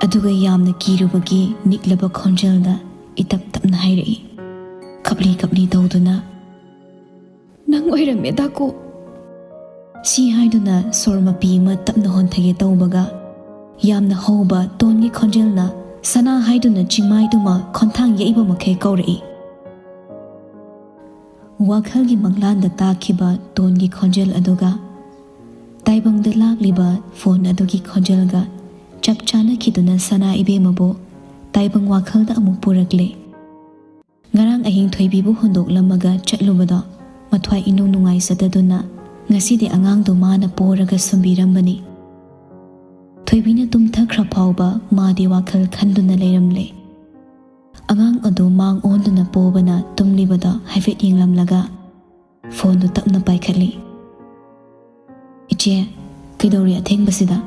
ꯑꯗꯨꯒ ꯌꯥꯝꯅ ꯀꯤꯔꯨꯕꯒꯤ ꯅꯤꯛꯂꯕ ꯈꯣꯟꯖꯦꯜꯗ ꯏꯇꯞ ꯇꯞꯅ ꯍꯥꯏꯔꯛꯏ, ꯀꯞꯂꯤ ꯀꯞꯂꯤ ꯇꯧꯗꯨꯅ, "ꯅꯪ ꯑꯣꯏꯔꯝꯃꯦ, ꯗꯥꯀꯨ!" ꯁꯤ ꯍꯥꯏꯗꯨꯅ ꯁꯣꯔ ꯃꯄꯤ ꯑꯃ ꯇꯞꯅ ꯍꯣꯟꯊꯒꯦ ꯇꯧꯕꯒ, ꯌꯥꯝꯅ ꯍꯧꯕ ꯇꯣꯟꯒꯤ ꯈꯣꯟꯖꯦꯜꯅ ꯁꯅꯥ ꯍꯥꯏꯗꯨꯅ ꯆꯤꯡꯃꯥꯏꯗꯨꯃ ꯈꯣꯟꯊꯥꯡ ꯌꯩꯕ ꯃꯈꯩ ꯀꯧꯔꯛꯏ꯫ ꯋꯥꯈꯜꯒꯤ ꯃꯪꯂꯥꯟꯗ ꯇꯥꯈꯤꯕ ꯇꯣꯟꯒꯤ ꯈꯣꯟꯖꯦꯜ ꯑꯗꯨꯒ ꯇꯥꯏꯕꯪꯗ ꯂꯥꯛꯂꯤꯕ ꯐꯣꯟ ꯑꯗꯨꯒꯤ ꯈꯣꯟꯖꯦꯜꯒ ꯆꯞ ꯆꯥꯅꯈꯤꯗꯨꯅ ꯁꯅꯥ ꯏꯕꯦꯝꯃꯕꯨ ꯇꯥꯏꯕꯪ ꯋꯥꯈꯜꯗ ꯑꯃꯨꯛ ꯄꯨꯔꯛꯂꯦ꯫ ꯉꯔꯥꯡ ꯑꯍꯤꯡ ꯊꯣꯏꯕꯤꯕꯨ ꯍꯨꯟꯗꯣꯛꯂꯝꯃꯒ ꯆꯠꯂꯨꯕꯗꯣ ꯃꯊ꯭ꯋꯥꯏ ꯏꯅꯨꯡ ꯅꯨꯡꯉꯥꯏꯖꯗꯗꯨꯅ ꯉꯁꯤꯗꯤ ꯑꯉꯥꯡꯗꯣ ꯃꯥꯅ ꯄꯣꯔꯒ ꯁꯨꯝꯕꯤꯔꯝꯕꯅꯤ꯫ ꯊꯣꯏꯕꯤꯅ ꯇꯨꯝꯊꯈ꯭ꯔ ꯐꯥꯎꯕ ꯃꯥꯗꯤ ꯋꯥꯈꯜ ꯈꯟꯗꯨꯅ ꯂꯩꯔꯝꯂꯦ꯫ ꯑꯉꯥꯡ ꯑꯗꯨ ꯃꯥꯡ ꯑꯣꯟꯗꯨꯅ ꯄꯣꯕꯅ ꯇꯨꯝꯂꯤꯕꯗꯣ ꯍꯥꯏꯐꯦꯠ ꯌꯦꯡꯂꯝꯂꯒ ꯐꯣꯟꯗꯨ ꯇꯞꯅ ꯄꯥꯏꯈꯠꯂꯤ꯫ "ꯏꯆꯦ, ꯀꯩꯗꯧꯔꯤ ꯑꯊꯦꯡꯕꯁꯤꯗ?"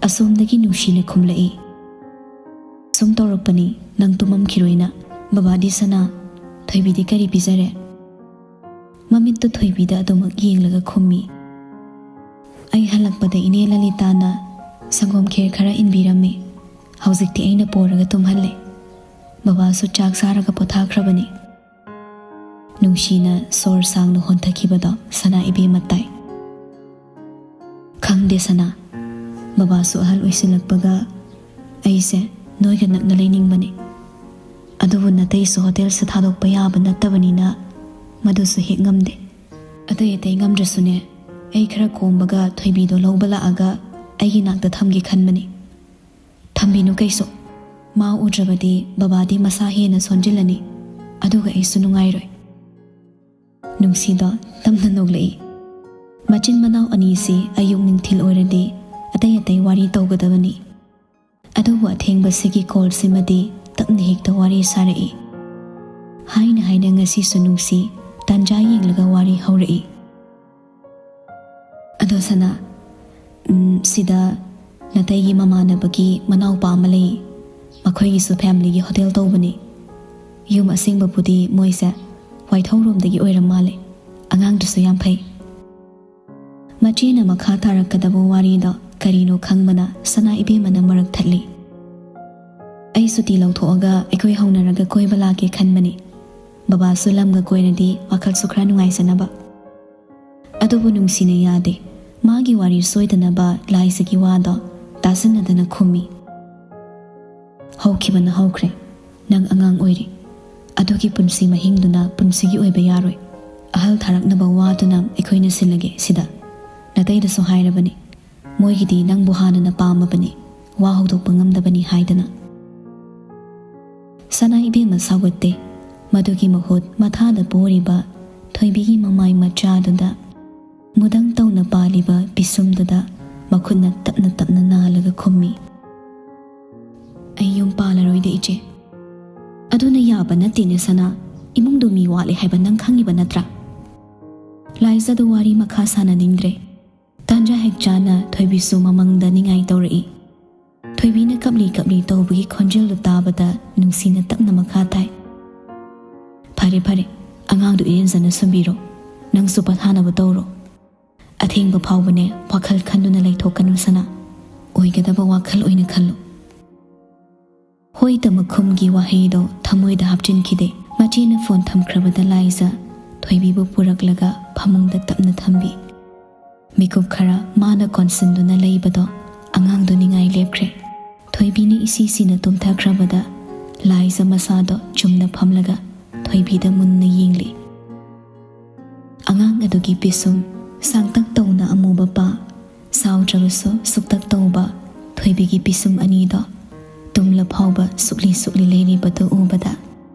ꯑꯁꯣꯝꯗꯒꯤ ꯅꯨꯡꯁꯤꯅ ꯈꯨꯝꯂꯛꯏ꯫ "ꯁꯨꯝ ꯇꯧꯔꯛꯄꯅꯤ, ꯅꯪ ꯇꯨꯝꯃꯝꯈꯤꯔꯣꯏꯅ꯫ ꯕꯕꯥꯗꯤ ꯁꯅꯥ, ꯊꯣꯏꯕꯤꯗꯤ ꯀꯔꯤ ꯄꯤꯖꯔꯦ?" ꯃꯃꯤꯠꯇꯨ ꯊꯣꯏꯕꯤꯗ ꯑꯗꯨꯃꯛ ꯌꯦꯡꯂꯒ ꯈꯨꯝꯃꯤ꯫ "ꯑꯩ ꯍꯜꯂꯛꯄꯗ ꯏꯅꯦ ꯂꯂꯤꯇꯥꯅ ꯁꯪꯒꯣꯝ ꯈꯦꯔ ꯈꯔ ꯏꯟꯕꯤꯔꯝꯃꯤ꯫ ꯍꯧꯖꯤꯛꯇꯤ ꯑꯩꯅ ꯄꯣꯔꯒ ꯇꯨꯝꯍꯜꯂꯦ꯫ ꯕꯕꯥꯁꯨ ꯆꯥꯛ ꯆꯥꯔꯒ ꯄꯣꯊꯥꯈ꯭ꯔꯕꯅꯤ꯫" ꯅꯨꯡꯁꯤꯅ ꯁꯣꯔ ꯁꯥꯡꯅ ꯍꯣꯟꯊꯈꯤꯕꯗꯣ ꯁꯅꯥ ꯏꯕꯦꯝꯃ ꯇꯥꯏ꯫ "ꯈꯪꯗꯦ ꯁꯅꯥ, ꯕꯕꯥꯁꯨ ꯑꯍꯜ ꯑꯣꯏꯁꯤꯜꯂꯛꯄꯒ ꯑꯩꯁꯦ ꯅꯣꯏꯒ ꯅꯛꯅ ꯂꯩꯅꯤꯡꯕꯅꯤ꯫ ꯑꯗꯨꯕꯨ ꯅꯇꯩꯁꯨ ꯍꯣꯇꯦꯜꯁꯦ ꯊꯥꯗꯣꯛꯄ ꯌꯥꯕ ꯅꯠꯇꯕꯅꯤꯅ ꯃꯗꯨꯁꯨ ꯍꯦꯛ ꯉꯝꯗꯦ꯫ ꯑꯇꯩ ꯑꯇꯩ ꯉꯝꯗ꯭ꯔꯁꯨꯅꯦ, ꯑꯩ ꯈꯔ ꯀꯣꯝꯕꯒ ꯊꯣꯏꯕꯤꯗꯣ ꯂꯧꯕ ꯂꯥꯛꯑꯒ ꯑꯩꯒꯤ ꯅꯥꯛꯇ ꯊꯝꯒꯦ ꯈꯟꯕꯅꯤ꯫ ꯊꯝꯕꯤꯅꯨ ꯀꯩꯁꯨ꯫ ꯃꯥ ꯎꯗ꯭ꯔꯕꯗꯤ ꯕꯕꯥꯗꯤ ꯃꯁꯥ ꯍꯦꯟꯅ ꯁꯣꯟꯖꯤꯜꯂꯅꯤ, ꯑꯗꯨꯒ ꯑꯩꯁꯨ ꯅꯨꯡꯉꯥꯏꯔꯣꯏ꯫" ꯅꯨꯡꯁꯤꯗꯣ ꯇꯞꯅ ꯅꯣꯛꯂꯛꯏ꯫ ꯃꯆꯤꯟ ꯃꯅꯥꯎ ꯑꯅꯤꯁꯤ ꯑꯌꯨꯛ ꯅꯨꯡꯊꯤꯜ ꯑꯣꯏꯔꯗꯤ ꯑꯇꯩ ꯑꯇꯩ ꯋꯥꯔꯤ ꯇꯧꯒꯗꯕꯅꯤ꯫ ꯑꯗꯨꯕꯨ ꯑꯊꯦꯡꯕꯁꯤꯒꯤ ꯀꯣꯜꯁꯤꯃꯗꯤ ꯇꯞꯅ ꯍꯦꯛꯇ ꯋꯥꯔꯤ ꯁꯥꯔꯛꯏ꯫ ꯍꯥꯏꯅ ꯍꯥꯏꯅ ꯉꯁꯤꯁꯨ ꯅꯨꯡꯁꯤ ꯇꯥꯟꯖꯥ ꯌꯦꯡꯂꯒ ꯋꯥꯔꯤ ꯍꯧꯔꯛꯏ꯫ "ꯑꯗꯣ ꯁꯅꯥ, ꯎꯝ, ꯁꯤꯗ ꯅꯇꯩꯒꯤ ꯃꯃꯥꯟꯅꯕꯒꯤ ꯃꯅꯥꯎꯄꯥ ꯑꯃ ꯂꯩ꯫ ꯃꯈꯣꯏꯒꯤꯁꯨ ꯐꯦꯃꯤꯂꯤꯒꯤ ꯍꯣꯇꯦꯜ ꯇꯧꯕꯅꯤ꯫ ꯌꯨꯝ ꯑꯁꯦꯡꯕꯕꯨꯗꯤ ꯃꯣꯏꯁꯦ ꯋꯥꯏꯊꯧꯔꯣꯝꯗꯒꯤ ꯑꯣꯏꯔꯝ ꯃꯥꯜꯂꯦ꯫ ꯑꯉꯥꯡꯗꯨꯁꯨ ꯌꯥꯝ ꯐꯩ꯫ ꯃꯆꯦꯅ ꯃꯈꯥ ꯇꯥꯔꯛꯀꯗꯕ ꯋꯥꯔꯤꯗꯣ ꯀꯔꯤꯅꯣ ꯈꯪꯕꯅ ꯁꯅꯥ ꯏꯕꯦꯝꯃꯅ ꯃꯔꯛ ꯊꯠꯂꯤ꯫ ꯑꯩ ꯁꯨꯇꯤ ꯂꯧꯊꯣꯛꯑꯒ ꯑꯩꯈꯣꯏ ꯍꯧꯅꯔꯒ ꯀꯣꯏꯕ ꯂꯥꯛꯀꯦ ꯈꯟꯕꯅꯤ꯫ ꯕꯕꯥꯁꯨ ꯂꯝꯒ ꯀꯣꯏꯔꯗꯤ ꯋꯥꯈꯜꯁꯨ ꯈꯔ ꯅꯨꯡꯉꯥꯏꯖꯅꯕ꯫ ꯑꯗꯨꯕꯨ ꯅꯨꯡꯁꯤꯅ ꯌꯥꯗꯦ꯫ ꯃꯥꯒꯤ ꯋꯥꯔꯤ ꯁꯣꯏꯗꯅꯕ ꯂꯥꯏꯖꯒꯤ ꯋꯥꯗꯣ ꯇꯥꯁꯤꯟꯅꯗꯅ ꯈꯨꯝꯃꯤ꯫ ꯍꯧꯈꯤꯕꯅ ꯍꯧꯈ꯭ꯔꯦ꯫ ꯅꯪ ꯑꯉꯥꯡ ꯑꯣꯏꯔꯤ꯫ ꯑꯗꯨꯒꯤ ꯄꯨꯟꯁꯤ ꯃꯍꯤꯡꯗꯨꯅ ꯄꯨꯟꯁꯤꯒꯤ ꯑꯣꯏꯕ ꯌꯥꯔꯣꯏ꯫ ꯑꯍꯜ ꯊꯥꯔꯛꯅꯕ ꯋꯥꯗꯨꯅ ꯑꯩꯈꯣꯏꯅ ꯁꯤꯜꯂꯒꯦ ꯁꯤꯗ꯫ ꯅꯇꯩꯗꯁꯨ ꯍꯥꯏꯔꯕꯅꯤ꯫ ꯃꯣꯏꯒꯤꯗꯤ ꯅꯪꯕꯨ ꯍꯥꯟꯅꯅ ꯄꯥꯝꯃꯕꯅꯤ꯫ ꯋꯥ ꯍꯧꯗꯣꯛꯄ ꯉꯝꯗꯕꯅꯤ ꯍꯥꯏꯗꯅ꯫ ꯁꯅꯥ ꯏꯕꯦꯝꯃ ꯁꯥꯎꯒꯠꯇꯦ꯫ ꯃꯗꯨꯒꯤ ꯃꯍꯨꯠ ꯃꯊꯥꯗ ꯄꯣꯔꯤꯕ ꯊꯣꯏꯕꯤꯒꯤ ꯃꯃꯥꯏ ꯃꯆꯥꯗꯨꯗ, ꯃꯨꯗꯪ ꯇꯧꯅ ꯄꯥꯜꯂꯤꯕ ꯄꯤꯁꯨꯝꯗꯨꯗ ꯃꯈꯨꯠꯅ ꯇꯞꯅ ꯇꯞꯅ ꯅꯥꯜꯂꯒ ꯈꯨꯝꯃꯤ꯫ "ꯑꯩ ꯌꯨꯝ ꯄꯥꯜꯂꯔꯣꯏꯗ, ꯏꯆꯦ꯫" "ꯑꯗꯨꯅ ꯌꯥꯕ ꯅꯠꯇꯦꯅꯦ ꯁꯅꯥ꯫ ꯏꯃꯨꯡꯗꯨ ꯃꯤ ꯋꯥꯠꯂꯦ ꯍꯥꯏꯕ ꯅꯪ ꯈꯪꯉꯤꯕ ꯅꯠꯇ꯭ꯔꯥ?" ꯂꯥꯏꯖꯗ ꯋꯥꯔꯤ ꯃꯈꯥ ꯁꯥꯟꯅꯅꯤꯡꯗ꯭ꯔꯦ꯫ ꯇꯥꯟꯖꯥ ꯍꯦꯛ ꯆꯥꯅ ꯊꯣꯏꯕꯤꯁꯨ ꯃꯃꯪꯗ ꯅꯤꯡꯉꯥꯏ ꯇꯧꯔꯛꯏ꯫ ꯊꯣꯏꯕꯤꯅ ꯀꯞꯂꯤ ꯀꯞꯂꯤ ꯇꯧꯕꯒꯤ ꯈꯣꯟꯖꯦꯜꯗꯨ ꯇꯥꯕꯗ ꯅꯨꯡꯁꯤꯅ ꯇꯞꯅ ꯃꯈꯥ ꯇꯥꯏ꯫ "ꯐꯔꯦ ꯐꯔꯦ, ꯑꯉꯥꯡꯗꯨ ꯏꯔꯦꯟꯖꯅ ꯁꯨꯝꯕꯤꯔꯣ꯫ ꯅꯪꯁꯨ ꯄꯣꯊꯥꯅꯕ ꯇꯧꯔꯣ꯫ ꯑꯊꯦꯡꯕ ꯐꯥꯎꯕꯅꯦ ꯋꯥꯈꯜ ꯈꯟꯗꯨꯅ ꯂꯩꯊꯣꯛꯀꯅꯨ ꯁꯅꯥ꯫ ꯑꯣꯏꯒꯗꯕ ꯋꯥꯈꯜ ꯑꯣꯏꯅ ꯈꯜꯂꯨ꯫" ꯍꯣꯏ ꯇꯃꯛ ꯈꯨꯝꯒꯤ ꯋꯥꯍꯩꯗꯣ ꯊꯃꯣꯏꯗ ꯍꯥꯞꯆꯤꯟꯈꯤꯗꯦ꯫ ꯃꯆꯦꯅ ꯐꯣꯟ ꯊꯝꯈ꯭ꯔꯕꯗ ꯂꯥꯏꯖ ꯊꯣꯏꯕꯤꯕꯨ ꯄꯨꯔꯛꯂꯒ ꯐꯃꯨꯡꯗ ꯇꯞꯅ ꯊꯝꯕꯤ꯫ ꯃꯤꯀꯨꯞ ꯈꯔ ꯃꯥꯅ ꯀꯣꯟꯁꯤꯟꯗꯨꯅ ꯂꯩꯕꯗꯣ ꯑꯉꯥꯡꯗꯨ ꯅꯤꯡꯉꯥꯏ ꯂꯦꯞꯈ꯭ꯔꯦ꯫ ꯊꯣꯏꯕꯤꯅ ꯏꯁꯤ ꯁꯤꯅ ꯇꯨꯝꯊꯈ꯭ꯔꯕꯗ ꯂꯥꯏꯖ ꯃꯁꯥꯗꯣ ꯆꯨꯝꯅ ꯐꯝꯂꯒ ꯊꯣꯏꯕꯤꯗ ꯃꯨꯟꯅ ꯌꯦꯡꯂꯤ꯫ ꯑꯉꯥꯡ ꯑꯗꯨꯒꯤ ꯄꯤꯁꯨꯝ ꯁꯥꯡꯇꯛ ꯇꯧꯅ ꯑꯃꯨꯕ ꯄꯥ, ꯁꯥꯎꯗ꯭ꯔꯕꯁꯨ ꯁꯨꯛꯇꯛ ꯇꯧꯕ ꯊꯣꯏꯕꯤꯒꯤ ꯄꯤꯁꯨꯝ ꯑꯅꯤꯗꯣ ꯇꯨꯝꯂ ꯐꯥꯎꯕ ꯁꯨꯛꯂꯤ ꯁꯨꯛꯂꯤ ꯂꯩꯔꯤꯕꯗꯨ ꯎꯕꯗ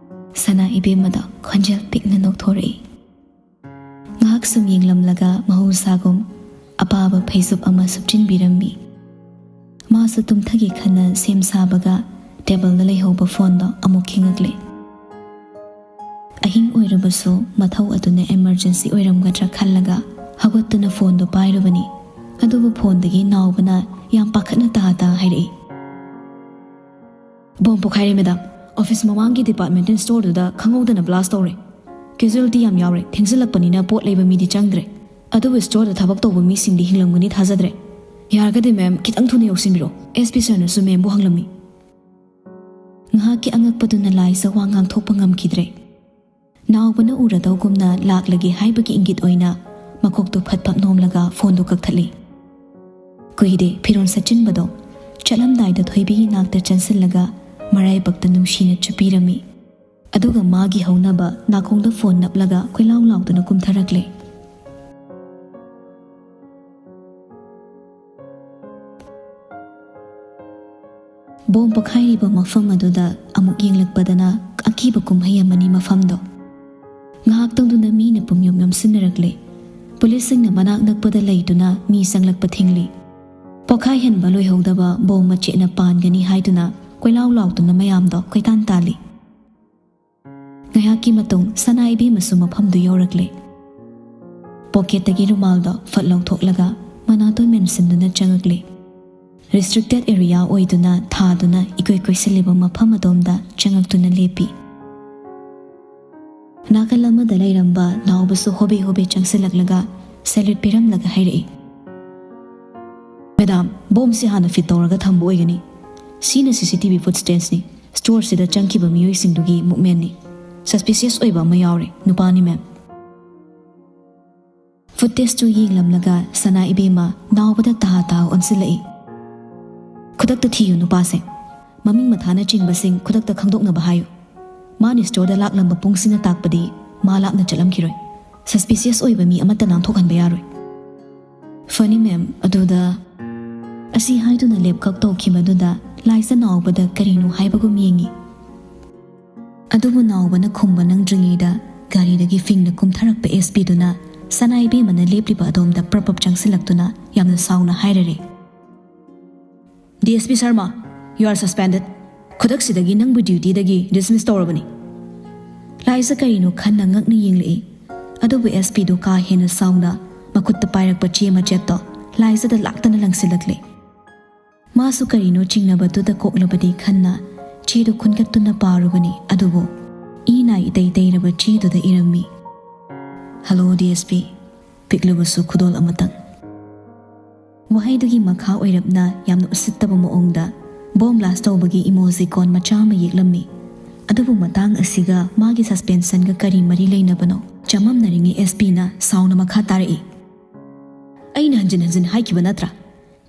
ꯁꯅꯥ ꯏꯕꯦꯝꯃꯗꯣ ꯈꯣꯟꯖꯦꯜ ꯄꯤꯛꯅ ꯅꯣꯛꯊꯣꯔꯛꯏ꯫ ꯉꯥꯏꯍꯥꯛ ꯁꯨꯝ ꯌꯦꯡꯂꯝꯂꯒ ꯃꯍꯧꯁꯥꯒꯨꯝ ꯑꯄꯥꯕ ꯐꯩꯖꯨꯞ ꯑꯃ ꯁꯨꯞꯆꯤꯟꯕꯤꯔꯝꯃꯤ꯫ ꯃꯥꯁꯨ ꯇꯨꯝꯊꯒꯦ ꯈꯟꯅ ꯁꯦꯝ ꯁꯥꯕꯒ ꯇꯦꯕꯜꯗ ꯂꯩꯍꯧꯕ ꯐꯣꯟꯗꯣ ꯑꯃꯨꯛ ꯈꯤꯡꯉꯛꯂꯦ꯫ ꯑꯍꯤꯡ ꯑꯣꯏꯔꯕꯁꯨ ꯃꯊꯧ ꯑꯗꯨꯅ ꯏꯃꯔꯖꯦꯟꯁꯤ ꯑꯣꯏꯔꯝꯒꯗ꯭ꯔꯥ ꯈꯜꯂꯒ ꯍꯧꯒꯠꯇꯨꯅ ꯐꯣꯟꯗꯣ ꯄꯥꯏꯔꯨꯕꯅꯤ꯫ ꯑꯗꯨꯕꯨ ꯐꯣꯟꯗꯒꯤ ꯅꯥꯎꯕꯅ ꯌꯥꯝ ꯄꯥꯈꯠꯅ ꯇꯥ ꯇꯥ ꯍꯥꯏꯔꯛꯏ꯫ ꯕꯣꯝ ꯄꯣꯈꯥꯏꯔꯦ, ꯃꯦꯗꯥꯝ꯫ ꯑꯣꯐꯤꯁ ꯃꯃꯥꯡꯒꯤ ꯗꯤꯄꯥꯔꯠꯃꯦꯟꯇꯦꯜ ꯁ꯭ꯇꯣꯔꯗꯨꯗ ꯈꯪꯍꯧꯗꯅ ꯕ꯭ꯂꯥꯁ ꯇꯧꯔꯦ꯫ ꯀꯦꯖꯨꯋꯦꯜꯇꯤ ꯌꯥꯝ ꯌꯥꯎꯔꯦ꯫ ꯊꯦꯡꯖꯤꯜꯂꯛꯄꯅꯤꯅ ꯄꯣꯠ ꯂꯩꯕ ꯃꯤꯗꯤ ꯆꯪꯗ꯭ꯔꯦ꯫ ꯑꯗꯨꯕꯨ ꯁ꯭ꯇꯣꯔꯗ ꯊꯕꯛ ꯇꯧꯕ ꯃꯤꯁꯤꯡꯗꯤ ꯍꯤꯡꯂꯝꯒꯅꯤ ꯊꯥꯖꯗ꯭ꯔꯦ꯫ ꯌꯥꯔꯒꯗꯤ ꯃꯦꯝ, ꯈꯤꯇꯪ ꯊꯨꯅ ꯌꯧꯁꯤꯟꯕꯤꯔꯣ꯫ S P ꯁꯔꯅꯁꯨ ꯃꯦꯝꯕꯨ ꯍꯪꯂꯝꯃꯤ꯫ ꯉꯥꯏꯍꯥꯛꯀꯤ ꯑꯉꯛꯄꯗꯨꯅ ꯂꯥꯏꯖ ꯋꯥ ꯉꯥꯡꯊꯣꯛꯄ ꯉꯝꯈꯤꯗ꯭ꯔꯦ꯫ ꯅꯥꯎꯕꯅ ꯎꯔꯗꯧꯒꯨꯝꯅ ꯂꯥꯛꯂꯒꯦ ꯍꯥꯏꯕꯒꯤ ꯏꯪꯒꯤꯠ ꯑꯣꯏꯅ ꯃꯀꯣꯛꯇꯨ ꯐꯠ ꯐꯠ ꯅꯣꯝꯂꯒ ꯐꯣꯟꯗꯨ ꯀꯛꯊꯠꯂꯤ꯫ ꯀꯨꯏꯗꯦ ꯐꯤꯔꯣꯜ ꯁꯦꯠꯆꯤꯟꯕꯗꯣ꯫ ꯆꯠꯂꯝꯗꯥꯏꯗ ꯊꯣꯏꯕꯤꯒꯤ ꯅꯥꯛꯇ ꯆꯪꯁꯤꯜꯂꯒ ꯃꯔꯥꯏꯕꯛꯇ ꯅꯨꯡꯁꯤꯅ ꯆꯨꯞꯄꯤꯔꯝꯃꯤ꯫ ꯑꯗꯨꯒ ꯃꯥꯒꯤ ꯍꯧꯅꯕ ꯅꯥꯀꯣꯡꯗ ꯐꯣꯟ ꯅꯞꯂꯒ ꯀꯣꯏꯂꯥꯎ ꯂꯥꯎꯗꯨꯅ ꯀꯨꯝꯊꯔꯛꯂꯦ꯫ ꯕꯣꯝ ꯄꯣꯈꯥꯏꯔꯤꯕ ꯃꯐꯝ ꯑꯗꯨꯗ ꯑꯃꯨꯛ ꯌꯦꯡꯂꯛꯄꯗꯅ ꯑꯀꯤꯕ ꯀꯨꯝꯍꯩ ꯑꯃꯅꯤ ꯃꯐꯝꯗꯣ꯫ ꯉꯥꯏꯍꯥꯛꯇꯪꯗꯨꯅ ꯃꯤꯅ ꯄꯨꯝꯌꯨꯝ ꯌꯣꯝꯁꯤꯟꯅꯔꯛꯂꯦ꯫ ꯄꯨꯂꯤꯁꯁꯤꯡꯅ ꯃꯅꯥꯛ ꯅꯛꯄꯗ ꯂꯩꯗꯨꯅ ꯃꯤ ꯆꯪꯂꯛꯄ ꯊꯤꯡꯂꯤ꯫ ꯄꯣꯈꯥꯏꯍꯟꯕ ꯂꯣꯏꯍꯧꯗꯕ ꯕꯣꯝ ꯃꯆꯦꯠꯅ ꯄꯥꯟꯒꯅꯤ ꯍꯥꯏꯗꯨꯅ ꯀꯣꯏꯂꯥꯎ ꯂꯥꯎꯗꯨꯅ ꯃꯌꯥꯝꯗꯣ ꯀꯣꯏꯇꯥꯟ ꯇꯥꯜꯂꯤ꯫ ꯉꯥꯏꯍꯥꯛꯀꯤ ꯃꯇꯨꯡ ꯁꯅꯥ ꯏꯕꯦꯝꯃꯁꯨ ꯃꯐꯝꯗꯨ ꯌꯧꯔꯛꯂꯦ꯫ ꯄꯣꯀꯦꯠꯇꯒꯤ ꯔꯨꯃꯥꯜꯗꯣ ꯐꯠ ꯂꯧꯊꯣꯛꯂꯒ ꯃꯅꯥꯇꯣꯟ ꯃꯦꯟꯁꯤꯟꯗꯨꯅ ꯆꯪꯉꯛꯂꯦ꯫ ꯔꯤꯁꯇ꯭ꯔꯤꯛꯇꯦꯠ ꯑꯦꯔꯤꯌꯥ ꯑꯣꯏꯗꯨꯅ ꯊꯥꯗꯨꯅ ꯏꯀꯣꯏ ꯀꯣꯏꯁꯤꯜꯂꯤꯕ ꯃꯐꯝ ꯑꯗꯣꯝꯗ ꯆꯪꯉꯛꯇꯨꯅ ꯂꯦꯞꯄꯤ꯫ ꯅꯥꯀꯜ ꯑꯃꯗ ꯂꯩꯔꯝꯕ ꯅꯥꯎꯕꯁꯨ ꯍꯣꯕꯦ ꯍꯣꯕꯦ ꯆꯪꯁꯤꯜꯂꯛꯂꯒ ꯁꯦꯂ꯭ꯌꯨꯠ ꯄꯤꯔꯝꯂꯒ ꯍꯥꯏꯔꯛꯏ, "ꯃꯦꯗꯥꯝ, ꯕꯣꯝꯁꯤ ꯍꯥꯟꯅ ꯐꯤꯠ ꯇꯧꯔꯒ ꯊꯝꯕ ꯑꯣꯏꯒꯅꯤ꯫ ꯁꯤꯅ ꯁꯤ ꯁꯤ ꯇꯤ ꯚꯤ ꯐꯨꯇꯦꯖꯅꯤ꯫ ꯁ꯭ꯇꯣꯔꯁꯤꯗ ꯆꯪꯈꯤꯕ ꯃꯤꯑꯣꯏꯁꯤꯡꯗꯨꯒꯤ ꯃꯨꯞꯃꯦꯟꯅꯤ꯫ ꯁꯁꯄꯤꯁꯤꯌꯁ ꯑꯣꯏꯕ ꯑꯃ ꯌꯥꯎꯔꯦ, ꯅꯨꯄꯥꯅꯤ, ꯃꯦꯝ꯫" ꯐꯨꯇꯦꯖꯇꯨ ꯌꯦꯡꯂꯝꯂꯒ ꯁꯅꯥ ꯏꯕꯦꯝꯃ ꯅꯥꯎꯕꯗ ꯇꯍꯥ ꯇꯍꯥ ꯑꯣꯟꯁꯤꯜꯂꯛꯏ꯫ "ꯈꯨꯗꯛꯇ ꯊꯤꯌꯨ ꯅꯨꯄꯥꯁꯦ꯫ ꯃꯃꯤꯡ ꯃꯊꯥꯅꯆꯤꯡꯕꯁꯤꯡ ꯈꯨꯗꯛꯇ ꯈꯪꯗꯣꯛꯅꯕ ꯍꯥꯏꯌꯨ꯫ ꯃꯥꯅ ꯁ꯭ꯇꯣꯔꯗ ꯂꯥꯛꯂꯝꯕ ꯄꯨꯡꯁꯤꯅ ꯇꯥꯛꯄꯗꯤ ꯃꯥ ꯂꯥꯞꯅ ꯆꯠꯂꯝꯈꯤꯔꯣꯏ꯫ ꯁꯁꯄꯤꯁꯤꯌꯁ ꯑꯣꯏꯕ ꯃꯤ ꯑꯃꯠꯇ ꯅꯥꯟꯊꯣꯛꯍꯟꯕ ꯌꯥꯔꯣꯏ꯫" "ꯐꯅꯤ ꯃꯦꯝ, ꯑꯗꯨꯗ꯫" ꯑꯁꯤ ꯍꯥꯏꯗꯨꯅ ꯂꯦꯞꯈꯛ ꯇꯧꯈꯤꯕꯗꯨꯗ ꯂꯥꯏꯖ ꯅꯥꯎꯕꯗ ꯀꯔꯤꯅꯣ ꯍꯥꯏꯕꯒꯨꯝ ꯌꯦꯡꯉꯤ꯫ ꯑꯗꯨꯕꯨ ꯅꯥꯎꯕꯅ ꯈꯨꯝꯕ ꯅꯪꯗ꯭ꯔꯤꯉꯩꯗ ꯒꯥꯔꯤꯗꯒꯤ ꯐꯤꯡꯅ ꯀꯨꯝꯊꯔꯛꯄ ꯑꯦꯁ ꯄꯤꯗꯨꯅ ꯁꯅꯥ ꯏꯕꯦꯝꯃꯅ ꯂꯦꯞꯂꯤꯕ ꯑꯗꯣꯝꯗ ꯄ꯭ꯔꯞ ꯄ꯭ꯔꯞ ꯆꯪꯁꯤꯜꯂꯛꯇꯨꯅ ꯌꯥꯝꯅ ꯁꯥꯎꯅ ꯍꯥꯏꯔꯔꯦ, "D S P Sharma, you are suspended꯫ ꯈꯨꯗꯛꯁꯤꯗꯒꯤ ꯅꯪꯕꯨ ꯗ꯭ꯌꯨꯇꯤꯗꯒꯤ ꯗꯤꯁꯃꯤꯁ ꯇꯧꯔꯕꯅꯤ꯫" ꯂꯥꯏꯖ ꯀꯔꯤꯅꯣ ꯈꯟꯅ ꯉꯛꯅ ꯌꯦꯡꯂꯛꯏ꯫ ꯑꯗꯨꯕꯨ ꯑꯦꯁ ꯄꯤꯗꯨ ꯀꯥ ꯍꯦꯟꯅ ꯁꯥꯎꯅ ꯃꯈꯨꯠꯇ ꯄꯥꯏꯔꯛꯄ ꯆꯦ ꯃꯆꯦꯠꯇꯣ ꯂꯥꯏꯖꯗ ꯂꯥꯛꯇꯅ ꯂꯪꯁꯤꯜꯂꯛꯂꯦ꯫ ꯃꯥꯁꯨ ꯀꯔꯤꯅꯣ ꯆꯤꯡꯅꯕꯗꯨꯗ ꯀꯣꯛꯂꯕꯗꯤ ꯈꯟꯅ ꯆꯦꯗꯨ ꯈꯨꯟꯒꯠꯇꯨꯅ ꯄꯥꯔꯨꯕꯅꯤ, ꯑꯗꯨꯕꯨ ꯏ ꯅꯥꯏ ꯏꯇꯩ ꯇꯩꯔꯕ ꯆꯦꯗꯨꯗ ꯏꯔꯝꯃꯤ, "ꯍꯜꯂꯣ ꯗꯤ ꯑꯦꯁ ꯄꯤ, ꯄꯤꯛꯂꯕꯁꯨ ꯈꯨꯗꯣꯜ ꯑꯃꯇꯪ"꯫ ꯋꯥꯍꯩꯗꯨꯒꯤ ꯃꯈꯥ ꯑꯣꯏꯔꯞꯅ ꯌꯥꯝꯅ ꯎꯁꯤꯠꯇꯕ ꯃꯑꯣꯡꯗ ꯕꯣꯝ ꯕ꯭ꯂꯥꯁ ꯇꯧꯕꯒꯤ ꯏꯃꯣꯖꯤꯀꯣꯟ ꯃꯆꯥ ꯑꯃ ꯌꯦꯛꯂꯝꯃꯤ꯫ ꯑꯗꯨꯕꯨ ꯃꯇꯥꯡ ꯑꯁꯤꯒ ꯃꯥꯒꯤ ꯁꯁꯄꯦꯟꯁꯟꯒ ꯀꯔꯤ ꯃꯔꯤ ꯂꯩꯅꯕꯅꯣ? ꯆꯃꯝꯅꯔꯤꯉꯩ ꯑꯦꯁ ꯄꯤꯅ ꯁꯥꯎꯅ ꯃꯈꯥ ꯇꯥꯔꯛꯏ, "ꯑꯩꯅ ꯍꯟꯖꯤꯟ ꯍꯟꯖꯤꯟ ꯍꯥꯏꯈꯤꯕ ꯅꯠꯇ꯭ꯔꯥ?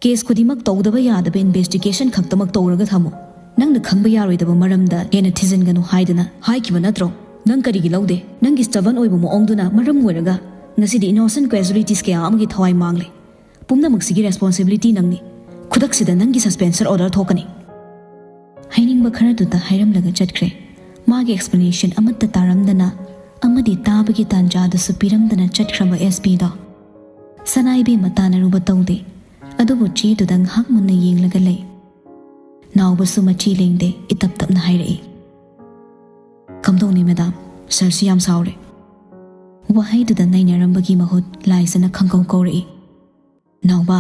ꯀꯦꯁ ꯈꯨꯗꯤꯡꯃꯛ ꯇꯧꯗꯕ ꯌꯥꯗꯕ ꯏꯟꯚꯦꯁꯇꯤꯒꯦꯁꯟ ꯈꯛꯇꯃꯛ ꯇꯧꯔꯒ ꯊꯝꯃꯨ꯫ ꯅꯪꯅ ꯈꯪꯕ ꯌꯥꯔꯣꯏꯗꯕ ꯃꯔꯝꯗ ꯍꯦꯟꯅ ꯊꯤꯖꯤꯟꯒꯅꯨ ꯍꯥꯏꯗꯅ ꯍꯥꯏꯈꯤꯕ ꯅꯠꯇ꯭ꯔꯣ? ꯅꯪ ꯀꯔꯤꯒꯤ ꯂꯧꯗꯦ? ꯅꯪꯒꯤ stubborn ꯑꯣꯏꯕ ꯃꯑꯣꯡꯗꯨꯅ ꯃꯔꯝ ꯑꯣꯏꯔꯒ ꯉꯁꯤꯗꯤ innocent casualties ꯀꯌꯥ ꯑꯃꯒꯤ ꯊꯋꯥꯏ ꯃꯥꯡꯂꯦ꯫ ꯄꯨꯝꯅꯃꯛꯁꯤꯒꯤ ꯔꯦꯁꯄꯣꯟꯁꯤꯕꯤꯂꯤꯇꯤ ꯅꯪꯅꯤ꯫ ꯈꯨꯗꯛꯁꯤꯗ ꯅꯪꯒꯤ ꯁꯁꯄꯦꯟꯁꯟ ꯑꯣꯔꯗꯔ ꯊꯣꯛꯀꯅꯤ"꯫ ꯍꯥꯏꯅꯤꯡꯕ ꯈꯔꯗꯨꯗ ꯍꯥꯏꯔꯝꯂꯒ ꯆꯠꯈ꯭ꯔꯦ꯫ ꯃꯥꯒꯤ ꯑꯦꯛꯁꯄ꯭ꯂꯦꯅꯦꯁꯟ ꯑꯃꯠꯇ ꯇꯥꯔꯝꯗꯅ ꯑꯃꯗꯤ ꯇꯥꯕꯒꯤ ꯇꯥꯟꯖꯥꯗꯨꯁꯨ ꯄꯤꯔꯝꯗꯅ ꯆꯠꯈ꯭ꯔꯕ ꯑꯦꯁ ꯄꯤꯗꯣ ꯁꯅꯥ ꯏꯕꯦꯝꯃ ꯇꯥꯟꯅꯔꯨꯕ ꯇꯧꯗꯦ꯫ ꯑꯗꯨꯕꯨ ꯆꯦꯗꯨꯗ ꯉꯥꯏꯍꯥꯛ ꯃꯨꯟꯅ ꯌꯦꯡꯂꯒ ꯂꯩ꯫ ꯅꯥꯎꯕꯁꯨ ꯃꯆꯤ ꯂꯦꯡꯗꯦ, ꯏꯇꯞ ꯇꯞꯅ ꯍꯥꯏꯔꯛꯏ, "ꯀꯝꯗꯧꯅꯤ ꯃꯦꯗꯥꯝ, ꯁꯥꯔꯁꯤ ꯌꯥꯝ ꯁꯥꯎꯔꯦ"꯫ ꯋꯥꯍꯩꯗꯨꯗ ꯅꯩꯅꯔꯝꯕꯒꯤ ꯃꯍꯨꯠ ꯂꯥꯏꯖꯅ ꯈꯪꯀꯧ ꯀꯧꯔꯛꯏ, "ꯅꯥꯎꯕ"꯫